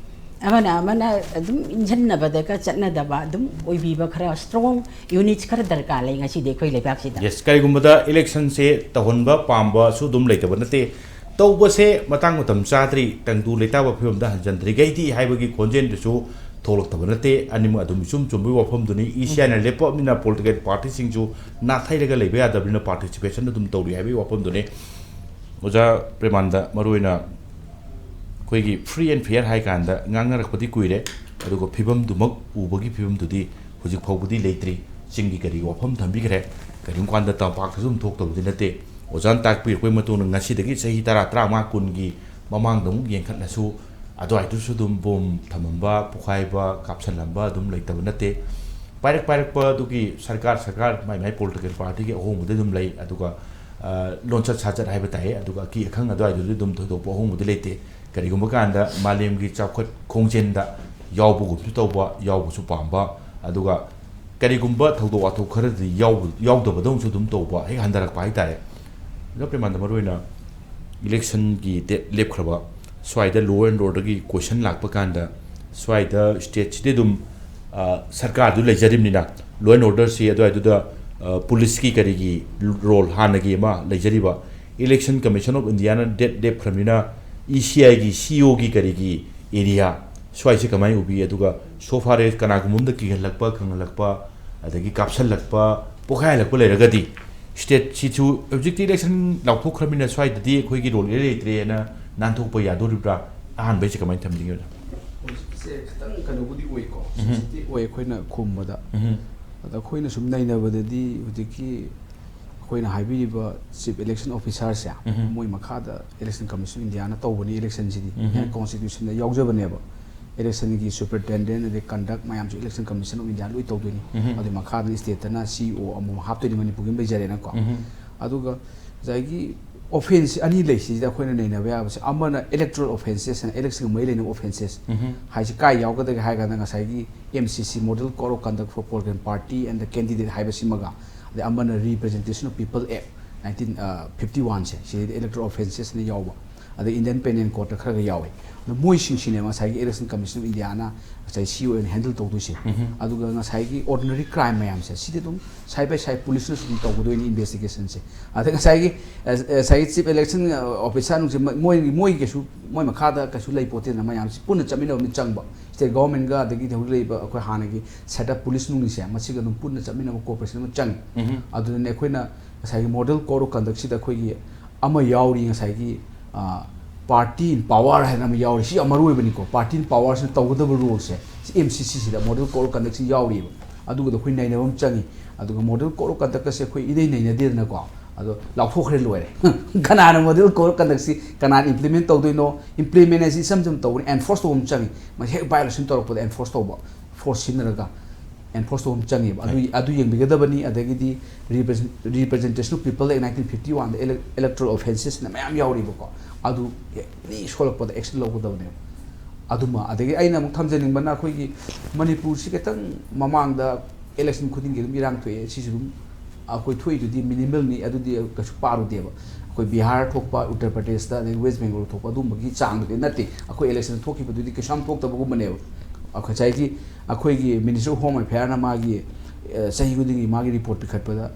ꯑꯃꯅ ꯑꯃꯅ ꯑꯗꯨꯝ ꯏꯟꯁꯤꯟꯅꯕꯗꯒ ꯆꯠꯅꯗꯕ, ꯑꯗꯨꯝ ꯑꯣꯏꯕꯤꯕ ꯈꯔ ꯁ꯭ꯇꯔꯣꯡ ꯌꯨꯅꯤꯠꯁ ꯈꯔ ꯗꯔꯀꯥꯔ ꯂꯩ ꯉꯁꯤꯗꯤ ꯑꯩꯈꯣꯏ ꯂꯩꯕꯥꯛꯁꯤꯗ꯫ ꯌꯦꯁ, ꯀꯔꯤꯒꯨꯝꯕꯗ ꯏꯂꯦꯛꯁꯟꯁꯦ ꯇꯧꯍꯟꯕ ꯄꯥꯝꯕꯁꯨ ꯑꯗꯨꯝ ꯂꯩꯇꯕ ꯅꯠꯇꯦ꯫ ꯇꯧꯕꯁꯦ ꯃꯇꯥꯡ ꯃꯇꯝ ꯆꯥꯗ꯭ꯔꯤ, ꯇꯪꯗꯨ ꯂꯩꯇꯥꯕ ꯐꯤꯕꯝꯗ ꯍꯟꯖꯤꯟꯗ꯭ꯔꯤꯈꯩꯗꯤ ꯍꯥꯏꯕꯒꯤ ꯈꯣꯟꯖꯦꯜꯗꯨꯁꯨ ꯊꯣꯛꯂꯛꯇꯕ ꯅꯠꯇꯦ꯫ ꯑꯅꯤꯃꯛ ꯑꯗꯨꯝ ꯏꯆꯨꯝ ꯆꯨꯝꯕꯒꯤ ꯋꯥꯐꯝꯗꯨꯅꯤ꯫ ꯏ ꯁꯤ ꯑꯥꯏꯅ ꯂꯦꯞꯄꯕꯅꯤꯅ ꯄꯣꯂꯤꯇꯤꯀꯦꯜ ꯄꯥꯔꯇꯤꯁꯤꯡꯁꯨ ꯅꯥꯊꯩꯔꯒ ꯂꯩꯕ ꯌꯥꯗꯕꯅꯤꯅ ꯄꯥꯔꯇꯤꯁꯤꯄꯦꯁꯟ ꯑꯗꯨꯝ ꯇꯧꯔꯤ ꯍꯥꯏꯕꯒꯤ ꯋꯥꯐꯝꯗꯨꯅꯤ꯫ ꯑꯣꯖꯥ ꯄ꯭ꯔꯦꯃꯥꯅꯟꯗ, ꯃꯔꯨꯑꯣꯏꯅ ꯑꯩꯈꯣꯏꯒꯤ ꯐ꯭ꯔꯤ ꯑꯦꯟ ꯐꯤꯌꯔ ꯍꯥꯏ ꯀꯥꯟꯗ ꯉꯥꯡꯅꯔꯛꯄꯗꯤ ꯀꯨꯏꯔꯦ, ꯑꯗꯨꯒ ꯐꯤꯕꯝꯗꯨꯃꯛ ꯎꯕꯒꯤ ꯐꯤꯕꯝꯗꯨꯗꯤ ꯍꯧꯖꯤꯛ ꯐꯥꯎꯕꯗꯤ ꯂꯩꯇ꯭ꯔꯤ꯫ ꯆꯤꯡꯒꯤ ꯀꯔꯤꯒꯤ ꯋꯥꯐꯝ ꯊꯝꯕꯤꯈ꯭ꯔꯦ, ꯀꯔꯤꯒꯨꯝꯕ ꯀꯥꯟꯗ ꯇꯝꯄꯥꯛꯇꯁꯨ ꯑꯗꯨꯝ ꯊꯣꯛꯇꯕꯗꯤ ꯅꯠꯇꯦ꯫ ꯑꯣꯖꯥꯅ ꯇꯥꯛꯄꯤꯔꯛꯄꯒꯤ ꯃꯇꯨꯡꯗ ꯉꯁꯤꯗꯒꯤ ꯆꯍꯤ ꯇꯔꯥ, ꯇꯔꯥꯃꯉꯥ, ꯀꯨꯟꯒꯤ ꯃꯃꯥꯡꯗ ꯑꯃꯨꯛ ꯌꯦꯡꯈꯠꯂꯁꯨ, ꯑꯗꯨꯋꯥꯏꯗꯨꯁꯨ ꯑꯗꯨꯝ ꯕꯣꯝ ꯊꯝꯃꯝꯕ, ꯄꯣꯈꯥꯏꯕ, ꯀꯥꯞꯁꯜꯂꯝꯕ ꯑꯗꯨꯝ ꯂꯩꯇꯕ ꯅꯠꯇꯦ꯫ ꯄꯥꯏꯔꯛ ꯄꯥꯏꯔꯛꯄ ꯑꯗꯨꯒꯤ ꯁꯔꯀꯥꯔ, ꯁꯔꯀꯥꯔ ꯃꯥꯏ ꯃꯥꯏ ꯄꯣꯂꯤꯇꯤꯀꯦꯜ ꯄꯥꯔꯇꯤꯒꯤ ꯑꯍꯣꯡꯕꯗꯤ ꯑꯗꯨꯝ ꯂꯩ, ꯑꯗꯨꯒ, ꯑ, ꯂꯣꯟꯆꯠ ꯁꯥꯖꯠ ꯍꯥꯏꯕ ꯇꯥꯏꯌꯦ, ꯑꯗꯨꯒ ꯑꯀꯤ ꯑꯈꯪ ꯑꯗꯨꯋꯥꯏꯗꯨꯗꯤ ꯑꯗꯨꯝ ꯊꯣꯏꯗꯣꯛꯄ ꯑꯍꯣꯡꯕꯗꯤ ꯂꯩꯇꯦ꯫ ꯀꯔꯤꯒꯨꯝꯕ ꯀꯥꯟꯗ ꯃꯥꯂꯦꯝꯒꯤ ꯆꯥꯎꯈꯠ ꯈꯣꯡꯖꯦꯜꯗ ꯌꯥꯎꯕꯒꯨꯝꯁꯨ ꯇꯧꯕ, ꯌꯥꯎꯕꯁꯨ ꯄꯥꯝꯕ, ꯑꯗꯨꯒ ꯀꯔꯤꯒꯨꯝꯕ ꯊꯧꯗꯣꯛ ꯋꯥꯊꯣꯛ ꯈꯔꯗꯤ ꯌꯥꯎꯕ-, ꯌꯥꯎꯗꯕꯗꯧꯅꯁꯨ ꯑꯗꯨꯝ ꯇꯧꯕ, ꯍꯦꯛ ꯍꯟꯊꯔꯛꯄ ꯍꯥꯏꯇꯥꯔꯦ꯫ ꯑꯗꯣ ꯄ꯭ꯔꯦꯃꯥꯅꯟꯗ, ꯃꯔꯨꯑꯣꯏꯅ ꯏꯂꯦꯛꯁꯟꯒꯤ ꯗꯦꯠ ꯂꯦꯞꯈ꯭ꯔꯕ, ꯁ꯭ꯋꯥꯏꯗ law and orderꯒꯤ question ꯂꯥꯛꯄ ꯀꯥꯟꯗ, ꯁ꯭ꯋꯥꯏꯗ stateꯁꯤꯗꯤ ꯑꯗꯨꯝ, ꯑ, ꯁꯔꯀꯥꯔꯗꯨ ꯂꯩꯖꯔꯤꯕꯅꯤꯅ, law and orderꯁꯤ ꯑꯗꯨꯋꯥꯏꯗꯨꯗ, ꯑ, ꯄꯨꯂꯤꯁꯀꯤ ꯀꯔꯤꯒꯤ role ꯍꯥꯟꯅꯒꯤ ꯑꯃ ꯂꯩꯖꯔꯤꯕ, Election Commission of Indiaꯅ ꯗꯦꯠ ꯂꯦꯞꯈ꯭ꯔꯕꯅꯤꯅ, ECIꯒꯤ, CEOꯒꯤ ꯀꯔꯤꯒꯤ area, ꯁ꯭ꯋꯥꯏꯁꯦ ꯀꯃꯥꯏꯅ ꯎꯕꯤ? ꯑꯗꯨꯒ so far as ꯀꯅꯥꯒꯨꯝꯕ ꯑꯃꯗ ꯀꯤꯍꯜꯂꯛꯄ, ꯈꯪꯍꯜꯂꯛꯄ, ꯑꯗꯒꯤ ꯀꯥꯞꯁꯜꯂꯛꯄ, ꯄꯣꯈꯥꯏꯍꯜꯂꯛꯄ ꯂꯩꯔꯒꯗꯤ, stateꯁꯤꯁꯨ ꯍꯧꯖꯤꯛꯇꯤ election ꯂꯥꯎꯊꯣꯛꯈ꯭ꯔꯕꯅꯤꯅ ꯁ꯭ꯋꯥꯏꯗꯗꯤ ꯑꯩꯈꯣꯏꯒꯤ role ꯏꯔꯩ ꯂꯩꯇ꯭ꯔꯦꯅ ꯅꯥꯟꯊꯣꯛꯄ ꯌꯥꯗꯣꯔꯤꯕ꯭ꯔꯥ? ꯑꯍꯥꯟꯕꯩꯁꯦ ꯀꯃꯥꯏꯅ ꯊꯝꯕꯤꯒꯦ, ꯑꯣꯖꯥ? ꯍꯧꯖꯤꯛꯁꯦ ꯈꯤꯇꯪ ꯀꯩꯅꯣꯕꯨꯗꯤ ꯑꯣꯏꯀꯣ, ꯎꯝ꯫ Sensitive ꯑꯣꯏ ꯑꯩꯈꯣꯏꯅ ꯈꯨꯝꯕꯗ꯫ ꯎꯝ꯫ ꯑꯗ ꯑꯩꯈꯣꯏꯅ ꯁꯨꯝ ꯅꯩꯅꯕꯗꯗꯤ ꯍꯧꯖꯤꯛꯀꯤ ꯑꯩꯈꯣꯏꯅ ꯍꯥꯏꯕꯤꯔꯤꯕ Chief Election Officerꯁꯦ, ꯎꯝ꯫ ꯃꯣꯏ ꯃꯈꯥꯗ Election Commission of Indiaꯅ ꯇꯧꯕꯅꯤ electionꯁꯤꯗꯤ꯫ ꯎꯝ꯫ ꯍꯦꯟꯅ constitutionꯗ ꯌꯥꯎꯖꯕꯅꯦꯕ꯫ Electionꯒꯤ superintendent ꯑꯗꯩ conduct ꯃꯌꯥꯝꯁꯨ Election Commission of India ꯂꯣꯏ ꯇꯧꯗꯣꯏꯅꯤ꯫ ꯎꯝ꯫ ꯑꯗꯨꯒꯤ ꯃꯈꯥꯗ stateꯇꯅ CEO ꯑꯃꯃꯝ ꯍꯥꯞꯇꯣꯏꯅꯤ, ꯃꯅꯤꯄꯨꯔꯒꯤ ꯑꯃ ꯂꯩꯖꯔꯦꯅꯀꯣ꯫ ꯎꯝ꯫ ꯑꯗꯨꯒ ꯉꯁꯥꯏꯒꯤ offence ꯑꯅꯤ ꯂꯩ ꯁꯤꯗ ꯑꯩꯈꯣꯏꯅ ꯅꯩꯅꯕ ꯌꯥꯕꯁꯦ, ꯑꯃꯅ electoral offences ꯍꯥꯏꯅ electionꯒ ꯃꯔꯤ ꯂꯩꯅꯕ offences ꯎꯝ꯫ ꯍꯥꯏꯁꯤ ꯀꯥꯏ ꯌꯥꯎꯒꯗꯒꯦ ꯍꯥꯏ ꯀꯥꯟꯗ ꯉꯁꯥꯏꯒꯤ MCC, Model Code of Conduct for Political Party and the Candidate ꯍꯥꯏꯕꯁꯤꯃꯒ, ꯑꯗꯩ ꯑꯃꯅ Representation of People Act nineteen fifty oneꯁꯦ, ꯁꯤꯗꯩꯗ electoral offencesꯅ ꯌꯥꯎꯕ, ꯑꯗꯩ Indian Penal Codeꯇ ꯈꯔ ꯈꯔ ꯌꯥꯎꯋꯦ꯫ ꯑꯗꯣ ꯃꯣꯏꯁꯤꯡꯁꯤꯅꯦꯕ ꯉꯁꯥꯏꯒꯤ Election Commission of Indiaꯅ ꯉꯁꯥꯏ CEO ꯑꯣꯏꯅ handle ꯇꯧꯗꯣꯏꯁꯦ꯫ ꯎꯝ꯫ ꯑꯗꯨꯒ ꯉꯁꯥꯏꯒꯤ ordinary crime ꯃꯌꯥꯝꯁꯦ, ꯁꯤꯗꯤ ꯑꯗꯨꯝ side by side ꯄꯨꯂꯤꯁꯅꯁꯨ ꯑꯗꯨꯝ ꯇꯧꯒꯗꯣꯏꯅꯤ investigationꯁꯦ꯫ ꯑꯗ ꯉꯁꯥꯏꯒꯤ, ꯑ, ꯉꯁꯥꯏꯒꯤ Chief Election Officer ꯅꯨꯡꯁꯦ ꯃ-, ꯃꯣꯏ, ꯃꯣꯏ ꯀꯩꯁꯨ, ꯃꯣꯏ ꯃꯈꯥꯗ ꯀꯩꯁꯨ ꯂꯩ ꯄꯣꯠꯇꯦꯗꯅ, ꯃꯌꯥꯝꯁꯤ ꯄꯨꯟꯅ ꯆꯠꯃꯤꯟꯅꯕ ꯑꯃ ꯆꯪꯕ꯫ State governmentꯒ ꯑꯗꯒꯤꯗꯤ ꯍꯧꯖꯤꯛ ꯂꯩꯔꯤꯕ ꯑꯩꯈꯣꯏ ꯍꯥꯟꯅꯒꯤ set up ꯄꯨꯂꯤꯁ ꯅꯨꯡꯁꯦ, ꯃꯁꯤꯒ ꯑꯗꯨꯝ ꯄꯨꯟꯅ ꯆꯠꯃꯤꯟꯅꯕ cooperation ꯑꯃ ꯆꯪꯉꯤ꯫ ꯎꯝ꯫ ꯑꯗꯨꯅꯅꯦ ꯑꯩꯈꯣꯏꯅ ꯉꯁꯥꯏꯒꯤ Model Code of Conductꯁꯤꯗ ꯑꯩꯈꯣꯏꯒꯤ ꯑꯃ ꯌꯥꯎꯔꯤ, ꯉꯁꯥꯏꯒꯤ, ꯑ, party in power ꯍꯥꯏꯅ ꯑꯃ ꯌꯥꯎꯔꯤ꯫ ꯁꯤ ꯌꯥꯝ ꯃꯔꯨ ꯑꯣꯏꯕꯅꯤꯀꯣ, party in powerꯁꯤꯅ ꯇꯧꯒꯗꯕ roleꯁꯦ ꯁꯤ MCCꯁꯤꯗ Model Code of Conductꯁꯤ ꯌꯥꯎꯔꯤꯕ꯫ ꯑꯗꯨꯒꯗ ꯑꯩꯈꯣꯏ ꯅꯩꯅꯕ ꯑꯃ ꯆꯪꯉꯤ꯫ ꯑꯗꯨꯒ Model Code of Conductꯀꯁꯦ ꯑꯩꯈꯣꯏ ꯏꯅꯩ ꯅꯩꯅꯗꯦꯗꯅꯀꯣ꯫ ꯑꯗꯣ ꯂꯥꯎꯊꯣꯛꯈ꯭ꯔꯦ, ꯂꯣꯏꯔꯦ꯫ ꯀꯅꯥꯅ model code of conduct ꯁꯤ ꯀꯅꯥꯅ implement ꯇꯧꯗꯣꯏꯅꯣ? Implement ꯍꯥꯏꯁꯤ ꯏꯆꯝ ꯆꯝ ꯇꯧꯕꯅꯤ, enforce ꯇꯧꯕ ꯑꯃ ꯆꯪꯉꯤ꯫ ꯃꯁꯤ ꯍꯦꯛ violation ꯇꯧꯔꯛꯄꯗ enforce ꯇꯧꯕ, force ꯁꯤꯖꯤꯟꯅꯔꯒ enforce ꯇꯧꯕ ꯑꯃ ꯆꯪꯉꯦꯕ꯫ ꯑꯗꯨ, ꯑꯗꯨ ꯌꯦꯡꯕꯤꯒꯗꯕꯅꯤ꯫ ꯑꯗꯒꯤꯗꯤ Represent-, Representation of People Act nineteen fifty one the ele-, electoral offences ꯅ ꯃꯌꯥꯝ ꯌꯥꯎꯔꯤꯕꯀꯣ꯫ ꯑꯗꯨ any ꯁꯣꯛꯂꯛꯄꯗ action ꯂꯧꯒꯗꯕꯅꯦꯕ꯫ ꯑꯗꯨꯃ, ꯑꯗꯒꯤ ꯑꯩꯅ ꯑꯃꯨꯛ ꯊꯝꯖꯅꯤꯡꯕꯅ, ꯑꯩꯈꯣꯏꯒꯤ ꯃꯅꯤꯄꯨꯔꯁꯤ ꯈꯤꯇꯪ ꯃꯃꯥꯡꯗ election ꯈꯨꯗꯤꯡꯒꯤ ꯑꯗꯨꯝ ꯏꯔꯥꯡ ꯊꯣꯛꯑꯦ꯫ ꯁꯤꯁꯨ ꯑꯗꯨꯝ ꯑꯩꯈꯣꯏ ꯊꯣꯛꯏꯗꯨꯗꯤ minimal ꯅꯤ, ꯑꯗꯨꯗꯤ ꯀꯩꯁꯨ ꯄꯥꯔꯨꯗꯦꯕ꯫ ꯑꯩꯈꯣꯏ ꯕꯤꯍꯥꯔ ꯊꯣꯛꯄ, ꯎꯠꯇꯔ ꯄ꯭ꯔꯗꯦꯁꯇ, ꯑꯗꯩ ꯋꯦꯁ ꯕꯦꯡꯒꯣꯜ ꯊꯣꯛꯄ ꯑꯗꯨꯝꯕꯒꯤ ꯆꯥꯡꯗꯨꯗꯤ ꯅꯠꯇꯦ꯫ ꯑꯩꯈꯣꯏ election ꯊꯣꯛꯈꯤꯕꯗꯨꯗꯤ ꯀꯩꯁꯨ ꯌꯥꯝ ꯊꯣꯛꯇꯕꯒꯨꯝꯕꯅꯦꯕ꯫ ꯉꯁꯥꯏꯒꯤ ꯑꯩꯈꯣꯏꯒꯤ Ministry of Home Affairs ꯅ ꯃꯥꯒꯤ, ꯑ, ꯆꯍꯤ ꯈꯨꯗꯤꯡꯒꯤ ꯃꯥꯒꯤ report ꯄꯤꯈꯠꯄꯗ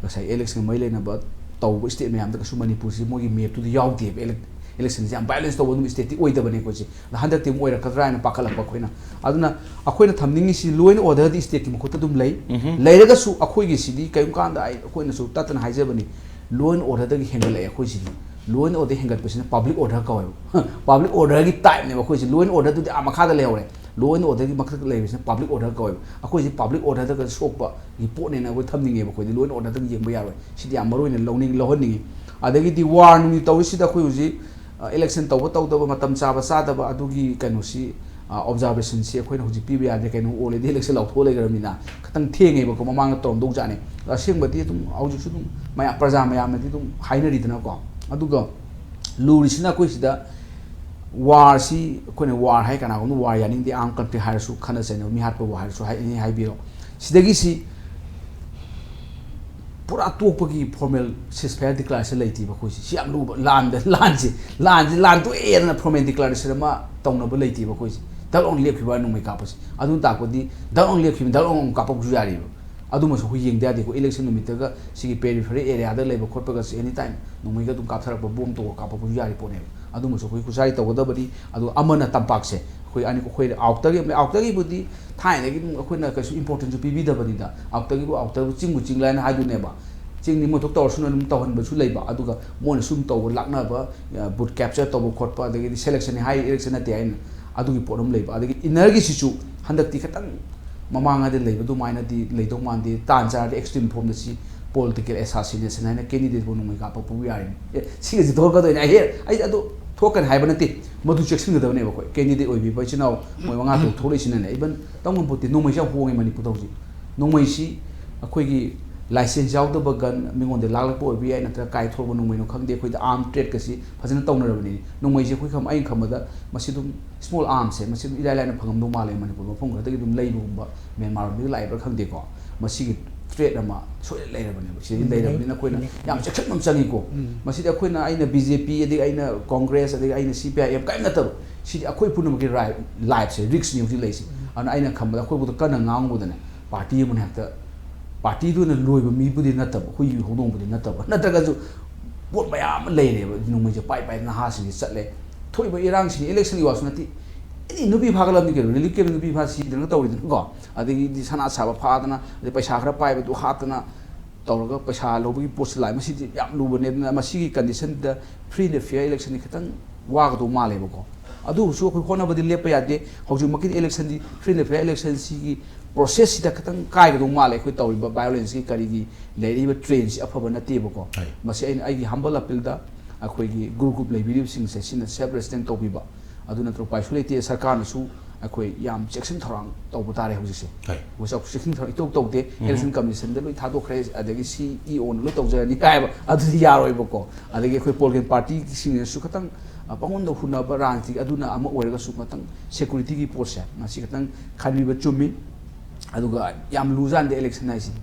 ꯉꯁꯥꯏ election ꯒ ꯃꯔꯤ ꯂꯩꯅꯕ ꯇꯧꯕ state ꯃꯌꯥꯝꯗ ꯀꯩꯁꯨ ꯃꯅꯤꯄꯨꯔꯁꯤ ꯃꯣꯏꯒꯤ map ꯇꯨꯗ ꯌꯥꯎꯗꯦꯕ꯫ Ele-, election ꯁꯦ ꯌꯥꯝ violence ꯇꯧꯕ ꯑꯗꯨꯝ state ꯇꯤ ꯑꯣꯏꯗꯕꯅꯦ ꯑꯩꯈꯣꯏꯁꯦ꯫ ꯑꯗ ꯍꯟꯗꯛꯇꯤ ꯑꯃꯨꯛ ꯑꯣꯏꯔꯛꯀꯗ꯭ꯔꯥ ꯍꯥꯏꯅ ꯄꯥꯈꯠꯂꯛꯄ ꯑꯩꯈꯣꯏꯅ꯫ ꯑꯗꯨꯅ ꯑꯩꯈꯣꯏꯅ ꯊꯝꯅꯤꯡꯉꯤꯁꯤ law and order D state ꯀꯤ ꯃꯈꯨꯠꯇ ꯑꯗꯨꯝ ꯂꯩ꯫ ꯂꯩꯔꯒꯁꯨ ꯑꯩꯈꯣꯏꯒꯤꯁꯤꯗꯤ ꯀꯔꯤꯒꯨꯝꯕ ꯀꯥꯟꯗ ꯑꯩ, ꯑꯩꯈꯣꯏꯅꯁꯨ ꯇꯠꯇꯅ ꯍꯥꯏꯖꯕꯅꯤ, law and order ꯗꯒꯤ ꯍꯦꯟꯒꯠꯂꯛꯑꯦ ꯑꯩꯈꯣꯏꯁꯤꯗꯤ꯫ Law and order ꯍꯦꯟꯒꯠꯄꯁꯤꯅ public order ꯀꯧꯋꯦꯕ꯫ Public order ꯒꯤ type ꯅꯦꯕ ꯑꯩꯈꯣꯏꯁꯤ꯫ Law and order ꯗꯨꯗꯤ ꯑꯥ ꯃꯈꯥꯗ ꯂꯩꯍꯧꯔꯦ꯫ Law and order ꯒꯤ ꯃꯊꯛꯇ ꯂꯩꯕꯁꯤꯅ public order ꯀꯧꯋꯦꯕ꯫ ꯑꯩꯈꯣꯏꯁꯤ public order ꯗꯒ ꯁꯣꯛꯄꯒꯤ ꯄꯣꯠꯅꯦꯅ ꯑꯩꯈꯣꯏ ꯊꯝꯅꯤꯡꯉꯦꯕ꯫ ꯑꯩꯈꯣꯏꯗꯤ law and order ꯗꯒ ꯌꯦꯡꯕ ꯌꯥꯔꯣꯏ꯫ ꯁꯤꯗꯤ ꯌꯥꯝ ꯃꯔꯨ ꯑꯣꯏꯅ ꯂꯧꯅꯤꯡ-, ꯂꯧꯍꯟꯅꯤꯡꯉꯤ꯫ ꯑꯗꯒꯤꯗꯤ war ꯅꯨꯡꯒꯤ ꯇꯧꯔꯤꯁꯤꯗ ꯑꯩꯈꯣꯏ ꯍꯧꯖꯤꯛ, ꯑ, election ꯇꯧꯕ ꯇꯧꯗꯕ, ꯃꯇꯝ ꯆꯥꯕ ꯆꯥꯗꯕ, ꯑꯗꯨꯒꯤ ꯀꯩꯅꯣꯁꯤ, ꯑ, observation ꯁꯤ ꯑꯩꯈꯣꯏꯅ ꯍꯧꯖꯤꯛ ꯄꯤꯕ ꯌꯥꯗꯦ꯫ ꯀꯩꯅꯣ, already election ꯂꯥꯎꯊꯣꯛꯑ ꯂꯩꯈ꯭ꯔꯕꯅꯤꯅ꯫ ꯈꯤꯇꯪ ꯊꯦꯡꯉꯦꯕꯀꯣ, ꯃꯃꯥꯡꯗ ꯇꯧꯔꯝꯗꯧ ꯖꯥꯠꯅꯦ꯫ ꯑꯗꯣ ꯑꯁꯦꯡꯕꯗꯤ ꯑꯗꯨꯝ ꯍꯧꯖꯤꯛꯁꯨ ꯑꯗꯨꯝ ꯃꯌꯥꯝ, ꯄ꯭ꯔꯖꯥ ꯃꯌꯥꯝꯅꯗꯤ ꯑꯗꯨꯝ ꯍꯥꯏꯅꯔꯤꯗꯅꯀꯣ꯫ ꯑꯗꯨꯒ ꯂꯨꯔꯤꯁꯤꯅ ꯑꯩꯈꯣꯏ ꯁꯤꯗ war ꯁꯤ, ꯑꯩꯈꯣꯏꯅ war ꯍꯥꯏ, ꯀꯅꯥꯒꯨꯝꯕ war ꯌꯥꯅꯤꯡꯗꯦ, armed conflict ꯍꯥꯏꯔꯁꯨ, ꯈꯠꯅ ꯆꯩꯅꯕ, ꯃꯤ ꯍꯥꯠꯄꯕꯨ ꯍꯥꯏꯔꯁꯨ, ꯍꯥꯏ, ꯑꯦꯅꯤ ꯍꯥꯏꯕꯤꯔꯣ꯫ ꯁꯤꯗꯒꯤꯁꯤ ꯄꯨꯔꯥ ꯇꯣꯛꯄꯒꯤ formal ceasefire declaration ꯂꯩꯇꯦꯕ ꯑꯩꯈꯣꯏꯁꯤ꯫ ꯁꯤ ꯌꯥꯝ ꯂꯨꯕ꯫ ꯂꯥꯟꯗ, ꯂꯥꯟꯁꯤ, ꯂꯥꯟꯁꯤ, ꯂꯥꯟ ꯇꯣꯛꯑꯦꯅ formal declaration ꯑꯃ ꯇꯧꯅꯕ ꯂꯩꯇꯦꯕ ꯑꯩꯈꯣꯏꯁꯤ꯫ ꯗꯛ ꯂꯥꯎꯅ ꯂꯦꯞꯈꯤꯕ ꯅꯣꯡꯃꯩ ꯀꯥꯞꯄꯁꯤ꯫ ꯑꯗꯨꯅ ꯇꯥꯛꯄꯗꯤ ꯗꯛ ꯂꯥꯎꯅ ꯂꯦꯞꯈꯤꯕ, ꯗꯛ ꯂꯥꯎꯅ ꯑꯃꯨꯛ ꯀꯥꯞꯄꯛꯄꯁꯨ ꯌꯥꯔꯤꯕ꯫ ꯑꯗꯨꯃꯁꯨ ꯑꯩꯈꯣꯏ ꯌꯦꯡꯗ ꯌꯥꯗꯦꯀꯣ꯫ Election ꯅꯨꯃꯤꯠꯇꯒ ꯁꯤꯒꯤ periphery area ꯗ ꯂꯩꯕ ꯈꯣꯠꯄꯒꯁꯦ any time ꯅꯣꯡꯃꯩꯒ ꯑꯗꯨꯝ ꯀꯥꯞꯊꯔꯛꯄ, bomb ꯇꯧꯔꯒ ꯀꯥꯞꯄꯛꯄꯁꯨ ꯌꯥꯔꯤ ꯄꯣꯠꯅꯦꯕ꯫ ꯑꯗꯨꯃꯁꯨ ꯑꯩꯈꯣꯏ ꯈꯨꯠꯁꯥꯏ ꯇꯧꯒꯗꯕꯅꯤ꯫ ꯑꯗꯨ ꯑꯃꯅ ꯇꯝꯄꯥꯛꯁꯦ, ꯑꯩꯈꯣꯏ ꯑꯅꯤ, ꯑꯩꯈꯣꯏ out ꯇꯒꯤ, out ꯇꯒꯤꯕꯨꯗꯤ ꯊꯥꯏꯅꯗꯒꯤ ꯑꯗꯨꯝ ꯑꯩꯈꯣꯏꯅ ꯀꯩꯁꯨ importance ꯁꯨ ꯄꯤꯕꯤꯗꯕꯅꯤꯗ꯫ Out ꯇꯒꯤꯕꯨ, out ꯇꯕꯨ ꯆꯤꯡꯕꯨ ꯆꯤꯡ ꯂꯥꯏꯅ ꯍꯥꯏꯗꯨꯅꯦꯕ꯫ ꯆꯤꯡꯗꯤ ꯃꯣꯏ ꯊꯣꯛ ꯇꯧꯔꯁꯅꯨ ꯑꯗꯨꯝ ꯇꯧꯍꯟꯕꯁꯨ ꯂꯩꯕ꯫ ꯑꯗꯨꯒ ꯃꯣꯏꯅ ꯁꯨꯝ ꯇꯧꯕ, ꯂꯥꯛꯅꯕ, ꯑ, booth capture ꯇꯧꯕ ꯈꯣꯠꯄ, ꯑꯗꯒꯤꯗꯤ selection ꯅꯤ ꯍꯥꯏ, election ꯅꯠꯇꯦ ꯍꯥꯏꯅ ꯑꯗꯨꯒꯤ ꯄꯣꯠ ꯑꯃ ꯂꯩꯕ꯫ ꯑꯗꯒꯤ inner ꯒꯤꯁꯤꯁꯨ ꯍꯟꯗꯛꯇꯤ ꯈꯤꯇꯪ ꯃꯃꯥꯡꯉꯩꯗ ꯂꯩꯕ ꯑꯗꯨꯃꯥꯏꯅꯗꯤ ꯂꯩꯗꯧ ꯃꯥꯟꯗꯦ꯫ ꯇꯥꯟ ꯆꯥꯔꯗꯤ extreme form ꯗ ꯁꯤ ꯄꯣꯂꯤꯇꯤꯀꯦꯜ ꯑꯦꯁꯥꯁꯤꯅꯦꯁꯟ ꯍꯥꯏꯅ ꯀꯦꯟꯗꯤꯗꯦꯠꯄꯨ ꯅꯣꯡꯃꯩ ꯀꯥꯞꯄꯛꯄꯕꯨ ꯌꯥꯔꯤꯅꯤ꯫ ꯑꯦ, ꯁꯤꯒꯁꯤ ꯊꯣꯛꯂꯛꯀꯗꯣꯏꯅꯦ꯫ ꯑꯩ ꯍꯦ, ꯑꯩ ꯑꯗꯨ ꯊꯣꯛꯀꯅꯤ ꯍꯥꯏꯕ ꯅꯠꯇꯦ꯫ ꯃꯗꯨ ꯆꯦꯛꯁꯤꯟꯒꯗꯕꯅꯦꯕ꯫ ꯑꯩꯈꯣꯏ ꯀꯦꯟꯗꯤꯗꯦꯠ ꯑꯣꯏꯕꯤꯕ ꯏꯆꯤꯟ ꯏꯅꯥꯎ ꯃꯣꯏ ꯃꯉꯥ ꯇꯔꯨꯛ ꯊꯣꯛꯂꯛꯏꯁꯤꯅꯅꯦ, ꯏꯚꯟ ꯇꯝ ꯉꯝꯄꯣꯠꯇꯦ꯫ ꯅꯣꯡꯃꯩꯁꯦ ꯌꯥꯝ ꯍꯣꯡꯉꯦ ꯃꯅꯤꯄꯨꯔꯗ ꯍꯧꯖꯤꯛ꯫ ꯅꯣꯡꯃꯩꯁꯤ ꯑꯩꯈꯣꯏꯒꯤ ꯂꯥꯏꯁꯦꯟꯁ ꯌꯥꯎꯗꯕ ꯒꯟ ꯃꯤꯉꯣꯟꯗ ꯂꯥꯛꯂꯛꯄ ꯑꯣꯏꯕ ꯌꯥꯏ, ꯅꯠꯇ꯭ꯔꯒ ꯀꯥꯏ ꯊꯣꯛꯂꯛꯄ ꯅꯣꯡꯃꯩꯅꯣ ꯈꯪꯗꯦ꯫ ꯑꯩꯈꯣꯏꯗ ꯑꯥꯔꯝ ꯇ꯭ꯔꯦꯗꯀꯁꯤ ꯐꯖꯅ ꯇꯧꯅꯔꯕꯅꯤ꯫ ꯅꯣꯡꯃꯩꯁꯦ ꯑꯩꯈꯣꯏ ꯈꯝ-, ꯑꯩꯅ ꯈꯟꯕꯗ ꯃꯁꯤ ꯑꯗꯨꯝ ꯁ꯭ꯃꯣꯜ ꯑꯥꯔꯝꯁꯦ ꯃꯁꯤ ꯑꯗꯨꯝ ꯏꯔꯥꯏ ꯂꯥꯏꯅ ꯐꯪꯉꯝꯗꯧ ꯃꯥꯜꯂꯦ꯫ ꯃꯅꯤꯄꯨꯔ ꯃꯐꯝ ꯈꯔꯗꯒꯤ ꯑꯗꯨꯝ ꯂꯩꯕꯒꯨꯝꯕ, ꯃ꯭ꯌꯥꯟꯃꯥꯔ ꯂꯣꯝꯗꯒꯤ ꯂꯥꯛꯏꯕ꯭ꯔꯥ ꯈꯪꯗꯦꯀꯣ꯫ ꯃꯁꯤꯒꯤ ꯊ꯭ꯔꯦꯠ ꯑꯃ ꯁꯣꯏꯗꯅ ꯂꯩꯔꯕꯅꯦꯕ꯫ ꯁꯤꯗꯩꯗ ꯎꯝ, ꯂꯩꯔꯕꯅꯤꯅ ꯑꯩꯈꯣꯏꯅ ꯂꯩ, ꯂꯩ꯫ ꯌꯥꯝ ꯆꯦꯛꯁꯤꯟꯕ ꯑꯃ ꯆꯪꯉꯤꯀꯣ꯫ ꯎꯝ꯫ ꯃꯁꯤꯗꯤ ꯑꯩꯈꯣꯏꯅ, ꯑꯩꯅ ꯕꯤ ꯖꯦ ꯄꯤ, ꯑꯗꯒꯤ ꯑꯩꯅ ꯀꯣꯡꯒ꯭ꯔꯦꯁ, ꯑꯗꯒꯤ ꯑꯩꯅ ꯁꯤ ꯄꯤ ꯑꯥꯏ ꯑꯦꯝ ꯀꯔꯤꯝ ꯅꯠꯇꯕ꯫ ꯁꯤꯗꯤ ꯑꯩꯈꯣꯏ ꯄꯨꯝꯅꯃꯛꯀꯤ ꯔꯥꯏ-, ꯂꯥꯏꯐꯁꯦ ꯔꯤꯛꯁꯅꯤ ꯍꯧꯖꯤꯛ ꯂꯩꯔꯤꯁꯦ꯫ ꯎꯝ꯫ ꯑꯗꯨꯅ ꯑꯩꯅ ꯈꯟꯕꯗ ꯑꯩꯈꯣꯏꯕꯨꯗ ꯀꯟꯅ ꯉꯥꯡꯕꯗꯅꯦ, ꯄꯥꯔꯇꯤ ꯑꯃꯅ ꯍꯦꯛꯇ, ꯄꯥꯔꯇꯤꯗꯨꯅ ꯂꯣꯏꯕ ꯃꯤꯕꯨꯗꯤ ꯅꯠꯇꯕ, ꯍꯨꯏ ꯍꯧꯗꯣꯡꯕꯨꯗꯤ ꯅꯠꯇꯕ, ꯅꯠꯇ꯭ꯔꯒꯁꯨ ꯄꯣꯠ ꯃꯌꯥꯝ ꯑꯃ ꯂꯩꯔꯦꯕ ꯅꯣꯡꯃꯩꯁꯦ ꯄꯥꯏ ꯄꯥꯏ ꯅꯍꯥꯁꯤꯡꯁꯦ ꯆꯠꯂꯦ꯫ ꯊꯣꯛꯏꯕ ꯏꯔꯥꯡꯁꯤꯅ, ꯏꯂꯦꯛꯁꯟꯒꯤ ꯋꯥꯁꯨ ꯅꯠꯇꯦ, ꯑꯦꯅꯤ ꯅꯨꯄꯤ ꯐꯥꯒꯠꯂꯕꯅꯤ ꯀꯩꯅꯣ, ꯔꯤꯂꯤꯐ ꯀꯦꯝ ꯅꯨꯄꯤ ꯐꯥ ꯁꯤꯗꯅ ꯇꯧꯔꯤꯗꯅꯀꯣ꯫ ꯑꯗꯒꯤꯗꯤ ꯁꯅꯥ ꯁꯥꯕ ꯐꯥꯗꯅ, ꯑꯗꯩ ꯄꯩꯁꯥ ꯈꯔ ꯄꯥꯏꯕꯗꯨ ꯍꯥꯠꯇꯅ ꯇꯧꯔꯒ ꯄꯩꯁꯥ ꯂꯧꯕꯒꯤ ꯄꯣꯠꯁꯨ ꯂꯥꯛꯑꯦ꯫ ꯃꯁꯤꯗꯤ ꯌꯥꯝ ꯂꯨꯕꯅꯦ꯫ ꯑꯗꯨꯅ ꯃꯁꯤꯒꯤ ꯀꯟꯗꯤꯁꯟꯗ ꯐ꯭ꯔꯤ ꯑꯦꯟ ꯐꯤꯌꯔ ꯏꯂꯦꯛꯁꯟꯗꯤ ꯈꯤꯇꯪ ꯋꯥꯒꯗꯧ ꯃꯥꯜꯂꯦꯕꯀꯣ꯫ ꯑꯗꯨꯕꯨꯁꯨ ꯑꯩꯈꯣꯏ ꯍꯣꯠꯅꯕꯗꯤ ꯂꯦꯞꯄ ꯌꯥꯗꯦ꯫ ꯍꯧꯖꯤꯛꯃꯛꯀꯤꯗꯤ ꯏꯂꯦꯛꯁꯟꯗꯤ ꯐ꯭ꯔꯤ ꯑꯦꯟ ꯐꯤꯌꯔ ꯏꯂꯦꯛꯁꯟꯁꯤꯒꯤ ꯄ꯭ꯔꯣꯁꯦꯁꯁꯤꯗ ꯈꯤꯇꯪ ꯀꯥꯏꯒꯗꯧ ꯃꯥꯜꯂꯦ꯫ ꯑꯩꯈꯣꯏ ꯇꯧꯔꯤꯕ ꯚꯥꯏꯑꯣꯂꯦꯟꯁꯀꯤ ꯀꯔꯤꯒꯤ ꯂꯩꯔꯛꯏꯕ ꯇ꯭ꯔꯦꯟꯁꯤ ꯑꯐꯕ ꯅꯠꯇꯦꯕꯀꯣ꯫ ꯍꯣꯏ꯫ ꯃꯁꯤ ꯑꯩꯅ ꯑꯩꯒꯤ ꯍꯝꯕꯜ ꯑꯄꯤꯜꯗ ꯑꯩꯈꯣꯏꯒꯤ ꯒ꯭ꯔꯨꯞ ꯒ꯭ꯔꯨꯞ ꯂꯩꯕꯤꯔꯤꯕꯁꯤꯡꯁꯦ ꯁꯤꯅ ꯁꯦꯜꯐ ꯔꯦꯁꯇꯦꯟ ꯇꯧꯕꯤꯕ꯫ ꯑꯗꯨ ꯅꯠꯇ꯭ꯔꯒ ꯎꯄꯥꯏꯁꯨ ꯂꯩꯇꯦ, ꯁꯔꯀꯥꯔꯅꯁꯨ ꯑꯩꯈꯣꯏ ꯌꯥꯝ ꯆꯦꯛꯁꯤꯟ ꯊꯧꯔꯥꯡ ꯇꯧꯕ ꯇꯥꯔꯦ ꯍꯧꯖꯤꯛꯁꯦ꯫ ꯍꯣꯏ꯫ ꯍꯧꯖꯤꯛ ꯆꯦꯛꯁꯤꯟ ꯊꯧꯔꯥꯡ ꯏꯇꯧ ꯇꯧꯗꯦ꯫ ꯎꯝ꯫ ꯏꯂꯦꯛꯁꯟ ꯀꯃꯤꯁꯟꯗ ꯂꯣꯏ ꯊꯥꯗꯣꯛꯈ꯭ꯔꯦ, ꯑꯗꯒꯤ ꯁꯤ ꯏ ꯑꯣꯅ ꯂꯣꯏ ꯇꯧꯖꯔꯅꯤ ꯍꯥꯏꯕ, ꯑꯗꯨꯗꯤ ꯌꯥꯔꯣꯏꯕꯀꯣ꯫ ꯑꯗꯒꯤ ꯑꯩꯈꯣꯏ ꯄꯣꯂꯤꯇꯤꯀꯦꯜ ꯄꯥꯔꯇꯤꯁꯤꯡꯅꯁꯨ ꯈꯤꯇꯪ, ꯑ, ꯄꯪꯍꯣꯟꯗ ꯍꯨꯟꯅꯕ ꯔꯥꯖꯅꯤꯇꯤ, ꯑꯗꯨꯅ ꯑꯃ ꯑꯣꯏꯔꯒꯁꯨ ꯈꯤꯇꯪ ꯁꯦꯀꯨꯔꯤꯇꯤꯒꯤ ꯄꯣꯠꯁꯦ ꯃꯁꯤ ꯈꯤꯇꯪ ꯈꯟꯕꯤꯕ ꯆꯨꯝꯃꯤ꯫ ꯑꯗꯨꯒ ꯌꯥꯝ ꯂꯨꯖꯥꯟꯗꯦ ꯏꯂꯦꯛꯁꯟ ꯍꯥꯏꯁꯤꯗꯤ꯫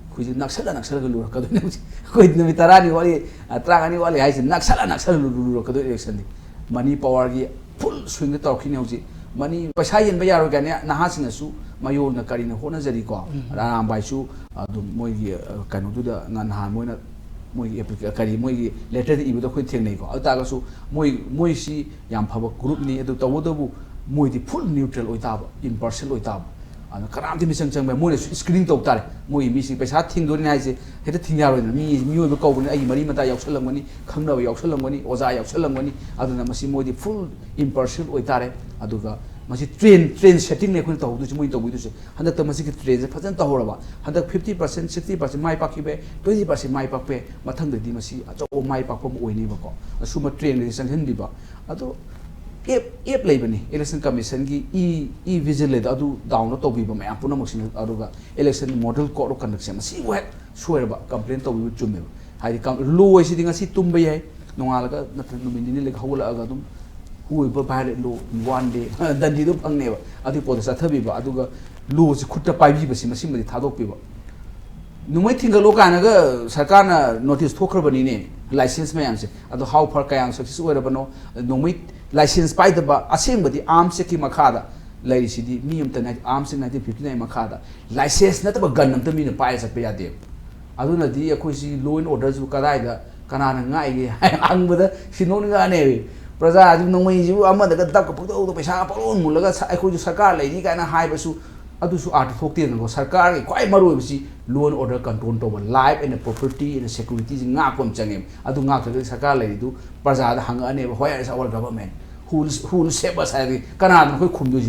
ꯑꯩꯈꯣꯏꯁꯦ ꯅꯛꯁꯜꯂ ꯅꯛꯁꯜꯂꯒ ꯂꯨꯔꯛꯀꯗꯣꯏꯅꯦ ꯍꯧꯖꯤꯛ꯫ ꯑꯩꯈꯣꯏ ꯅꯨꯃꯤꯠ ꯇꯔꯥꯅꯤ ꯋꯥꯠꯂꯤ, ꯑ, ꯇꯔꯥꯃꯉꯥꯅꯤ ꯋꯥꯠꯂꯤ ꯍꯥꯏꯁꯦ ꯅꯛꯁꯜꯂ ꯅꯛꯁꯜꯂ ꯂꯨ-, ꯂꯨ-, ꯂꯨꯔꯛꯀꯗꯣꯏꯅꯦ ꯏꯂꯦꯛꯁꯟꯗꯤ꯫ ꯃꯅꯤ ꯄꯋꯥꯔꯒꯤ ꯐꯨꯜ ꯁ꯭ꯋꯤꯡꯗ ꯇꯧꯔꯛꯈꯤꯅꯤ ꯍꯧꯖꯤꯛ꯫ ꯃꯅꯤ ꯄꯩꯁꯥ ꯌꯦꯟꯕ ꯌꯥꯔꯣꯏ ꯀꯥꯏꯅ ꯅꯍꯥꯁꯤꯡꯅꯁꯨ ꯃꯌꯣꯜꯅ ꯀꯔꯤꯅ ꯍꯣꯠꯅꯖꯔꯤꯀꯣ꯫ ꯎꯝ꯫ ꯑꯔꯥꯝꯕꯥꯏꯁꯨ ꯑꯗꯨꯝ ꯃꯣꯏꯒꯤ, ꯑ, ꯀꯩꯅꯣꯗꯨꯗ ꯉ-, ꯅꯍꯥꯟ ꯃꯣꯏꯅ ꯃꯣꯏꯒꯤ ꯑꯦꯄ꯭ꯂꯤꯀꯦ-, ꯀꯔꯤ ꯃꯣꯏꯒꯤ ꯂꯦꯇꯔꯗ ꯏꯕꯗꯣ ꯑꯩꯈꯣꯏ ꯊꯦꯡꯅꯩꯀꯣ꯫ ꯑꯗꯨ ꯇꯥꯔꯒꯁꯨ ꯃꯣꯏ, ꯃꯣꯏꯁꯤ ꯌꯥꯝ ꯐꯕ ꯒ꯭ꯔꯨꯞꯅꯤ꯫ ꯑꯗꯨ ꯇꯧꯕꯇꯕꯨ ꯃꯣꯏꯗꯤ ꯐꯨꯜ ꯅ꯭ꯌꯨꯇ꯭ꯔꯦꯜ ꯑꯣꯏꯇꯥꯕ, ꯏꯝꯄꯥꯔꯁꯤꯌꯦꯜ ꯑꯣꯏꯇꯥꯕ꯫ ꯑꯗꯨꯅ ꯀꯅꯥꯝꯇ ꯃꯤꯆꯪ ꯆꯪꯕ ꯌꯥꯏ꯫ ꯃꯣꯏꯅꯁꯨ ꯁ꯭ꯀ꯭ꯔꯤꯅꯤꯡ ꯇꯧ ꯇꯥꯔꯦ꯫ ꯃꯣꯏꯒꯤ ꯃꯤꯁꯤꯡ ꯄꯩꯁꯥ ꯊꯤꯡꯗꯣꯔꯤꯅꯤ ꯍꯥꯏꯁꯦ ꯍꯦꯛꯇ ꯊꯤꯡ ꯌꯥꯔꯣꯏꯗꯅ꯫ ꯃꯤ, ꯃꯤꯑꯣꯏꯕ ꯀꯧꯕꯅꯤ, ꯑꯩꯒꯤ ꯃꯔꯤ ꯃꯇꯥ ꯌꯥꯎꯁꯜꯂꯝꯒꯅꯤ, ꯈꯪꯅꯕ ꯌꯥꯎꯁꯜꯂꯝꯒꯅꯤ, ꯑꯣꯖꯥ ꯌꯥꯎꯁꯜꯂꯝꯒꯅꯤ꯫ ꯑꯗꯨꯅ ꯃꯁꯤ ꯃꯣꯏꯗꯤ ꯐꯨꯜ ꯏꯝꯄꯥꯔꯁꯤꯌꯦꯜ ꯑꯣꯏꯇꯥꯔꯦ꯫ ꯑꯗꯨꯒ ꯃꯁꯤ ꯇ꯭ꯔꯦꯟ ꯇ꯭ꯔꯦꯟ ꯁꯦꯠꯇꯤꯡꯅꯦ ꯑꯩꯈꯣꯏꯅ ꯇꯧꯍꯧꯗꯣꯏꯁꯦ, ꯃꯣꯏꯅ ꯇꯧꯕꯤꯗꯣꯏꯁꯦ꯫ ꯍꯟꯗꯛꯇ ꯃꯁꯤꯒꯤ ꯇ꯭ꯔꯦꯟꯁꯦ ꯐꯖꯅ ꯇꯧꯍꯧꯔꯕ, ꯍꯟꯗꯛ ꯐꯤꯐꯇꯤ ꯄꯥꯔꯁꯦꯟ ꯁꯤꯛꯁꯇꯤ ꯄꯥꯔꯁꯦꯟ ꯃꯥꯏ ꯄꯥꯛꯈꯤꯕ ꯌꯥꯏ, ꯇ꯭ꯋꯦꯟꯇꯤ ꯄꯥꯔꯁꯦꯟ ꯃꯥꯏ ꯄꯥꯛꯄ ꯌꯥꯏ, ꯃꯊꯪꯗꯗꯤ ꯃꯁꯤ ꯑꯆꯧꯕ ꯃꯥꯏ ꯄꯥꯛꯄ ꯑꯃ ꯑꯣꯏꯅꯤꯕꯀꯣ꯫ ꯑꯁꯨꯝꯕ ꯇ꯭ꯔꯦꯟꯒꯁꯦ ꯆꯪꯍꯟꯕꯤꯕ꯫ ꯑꯗꯣ ꯑꯦꯞ ꯑꯦꯞ ꯂꯩꯕꯅꯤ, ꯏꯂꯦꯛꯁꯟ ꯀꯃꯤꯁꯟꯒꯤ ꯏ ꯏ ꯚꯤꯖꯤꯜ ꯂꯩꯗꯣ, ꯑꯗꯨ ꯗꯥꯎꯟꯂꯣꯗ ꯇꯧꯕꯤꯕ ꯃꯌꯥꯝ ꯄꯨꯝꯅꯃꯛꯁꯤꯅ꯫ ꯑꯗꯨꯒ ꯏꯂꯦꯛꯁꯟ ꯃꯣꯗꯦꯜ ꯀꯣꯗ ꯑꯣꯐ ꯀꯟꯗꯛꯁꯦ ꯃꯁꯤꯕꯨ ꯍꯦꯛ ꯁꯣꯏꯔꯕ ꯀꯝꯄ꯭ꯂꯦꯟ ꯇꯧꯕꯤꯕ ꯆꯨꯝꯃꯦꯕ꯫ ꯍꯥꯏꯗꯤ ꯀꯝ- ꯂꯣ ꯍꯥꯏꯁꯤꯗꯤ ꯉꯁꯤ ꯇꯨꯝꯕ ꯌꯥꯏ, ꯅꯣꯡꯉꯥꯜꯂꯒ ꯅꯠꯇ꯭ꯔꯒ ꯅꯨꯃꯤꯠ ꯅꯤꯅꯤ ꯂꯩꯒ ꯍꯧꯒꯠꯂꯛꯑꯒ ꯑꯗꯨꯝ "Whoever violate law in one day, ꯗꯟꯗꯤꯗꯣ ꯐꯪꯅꯦꯕ", ꯑꯗꯨꯒꯤ ꯄꯣꯠꯇꯣ ꯆꯠꯊꯕꯤꯕ꯫ ꯑꯗꯨꯒ ꯂꯣꯁꯤ ꯈꯨꯠꯇ ꯄꯥꯏꯕꯤꯕꯁꯤ ꯃꯁꯤꯃꯗꯤ ꯊꯥꯗꯣꯛꯄꯤꯕ꯫ ꯅꯣꯡꯃꯩ ꯊꯤꯡꯒꯠꯂꯣ ꯀꯥꯏꯅꯒ ꯁꯔꯀꯥꯔꯅ ꯅꯣꯇꯤꯁ ꯊꯣꯛꯈ꯭ꯔꯕꯅꯤꯅꯦ, ꯂꯥꯏꯁꯦꯟꯁ ꯃꯌꯥꯝꯁꯦ꯫ ꯑꯗꯣ how far, ꯀꯌꯥꯝ ꯁꯛꯁꯦꯁ ꯑꯣꯏꯔꯕꯅꯣ? ꯅꯣꯡꯃꯩ ꯂꯥꯏꯁꯦꯟꯁ ꯄꯥꯏꯗꯕ, ꯑꯁꯦꯡꯕꯗꯤ ꯑꯥꯔꯝꯁ ꯑꯦꯛꯀꯤ ꯃꯈꯥꯗ ꯂꯩꯔꯤꯁꯤꯗꯤ ꯃꯤ ꯑꯝꯇ ꯅꯥꯏꯟ-, ꯑꯥꯔꯝꯁ ꯑꯦꯛ ꯅꯥꯏꯟꯇꯤꯟ ꯐꯤꯐꯇꯤ ꯅꯥꯏꯟ ꯃꯈꯥꯗ ꯂꯥꯏꯁꯦꯟꯁ ꯅꯠꯇꯕ ꯒꯟ ꯑꯝꯇ ꯃꯤꯅ ꯄꯥꯏꯔ ꯆꯠꯄ ꯌꯥꯗꯦꯕ꯫ ꯑꯗꯨꯅꯗꯤ ꯑꯩꯈꯣꯏꯁꯤ law and orderꯁꯤꯕꯨ ꯀꯗꯥꯏꯗ ꯀꯅꯥꯅ ꯉꯥꯛꯏꯒꯦ ꯍꯥꯏꯅ ꯍꯪꯕꯗ ꯁꯤ ꯅꯣꯛꯅꯤꯡꯉꯛꯑꯅꯦꯕ꯫ ꯄ꯭ꯔꯖꯥꯁꯤꯕꯨ ꯅꯣꯡꯃꯩꯁꯤꯕꯨ ꯑꯃꯗꯒ ꯗꯞꯀ ꯄꯪꯇꯧꯗ, ꯄꯩꯁꯥ ꯄꯪꯂꯣꯟ ꯃꯨꯜꯂꯒ ꯁ-, "ꯑꯩꯈꯣꯏꯁꯨ ꯁꯔꯀꯥꯔ ꯂꯩꯔꯤ" ꯀꯥꯏꯅ ꯍꯥꯏꯕꯁꯨ ꯑꯗꯨꯁꯨ ꯑꯥꯔꯊ ꯊꯣꯛꯇꯦꯗꯅꯀꯣ꯫ ꯁꯔꯀꯥꯔꯒꯤ ꯈ꯭ꯋꯥꯏ ꯃꯔꯨꯑꯣꯏꯕꯁꯤ law and order control ꯇꯧꯕ, life and property and securityꯁꯤ ꯉꯥꯛꯄ ꯑꯃ ꯆꯪꯉꯦꯕ꯫ ꯑꯗꯨ ꯉꯥꯛꯇ꯭ꯔꯒꯗꯤ ꯁꯔꯀꯥꯔ ꯂꯩꯔꯤꯗꯨ ꯄ꯭ꯔꯖꯥꯗ ꯍꯪꯉꯛꯑꯅꯦꯕ, "Where is our government? Who will, who will save us?" ꯍꯥꯏꯔꯗꯤ ꯀꯅꯥꯗꯅꯣ ꯑꯩꯈꯣꯏ ꯈꯨꯝꯗꯣꯏꯁꯤꯕꯣ?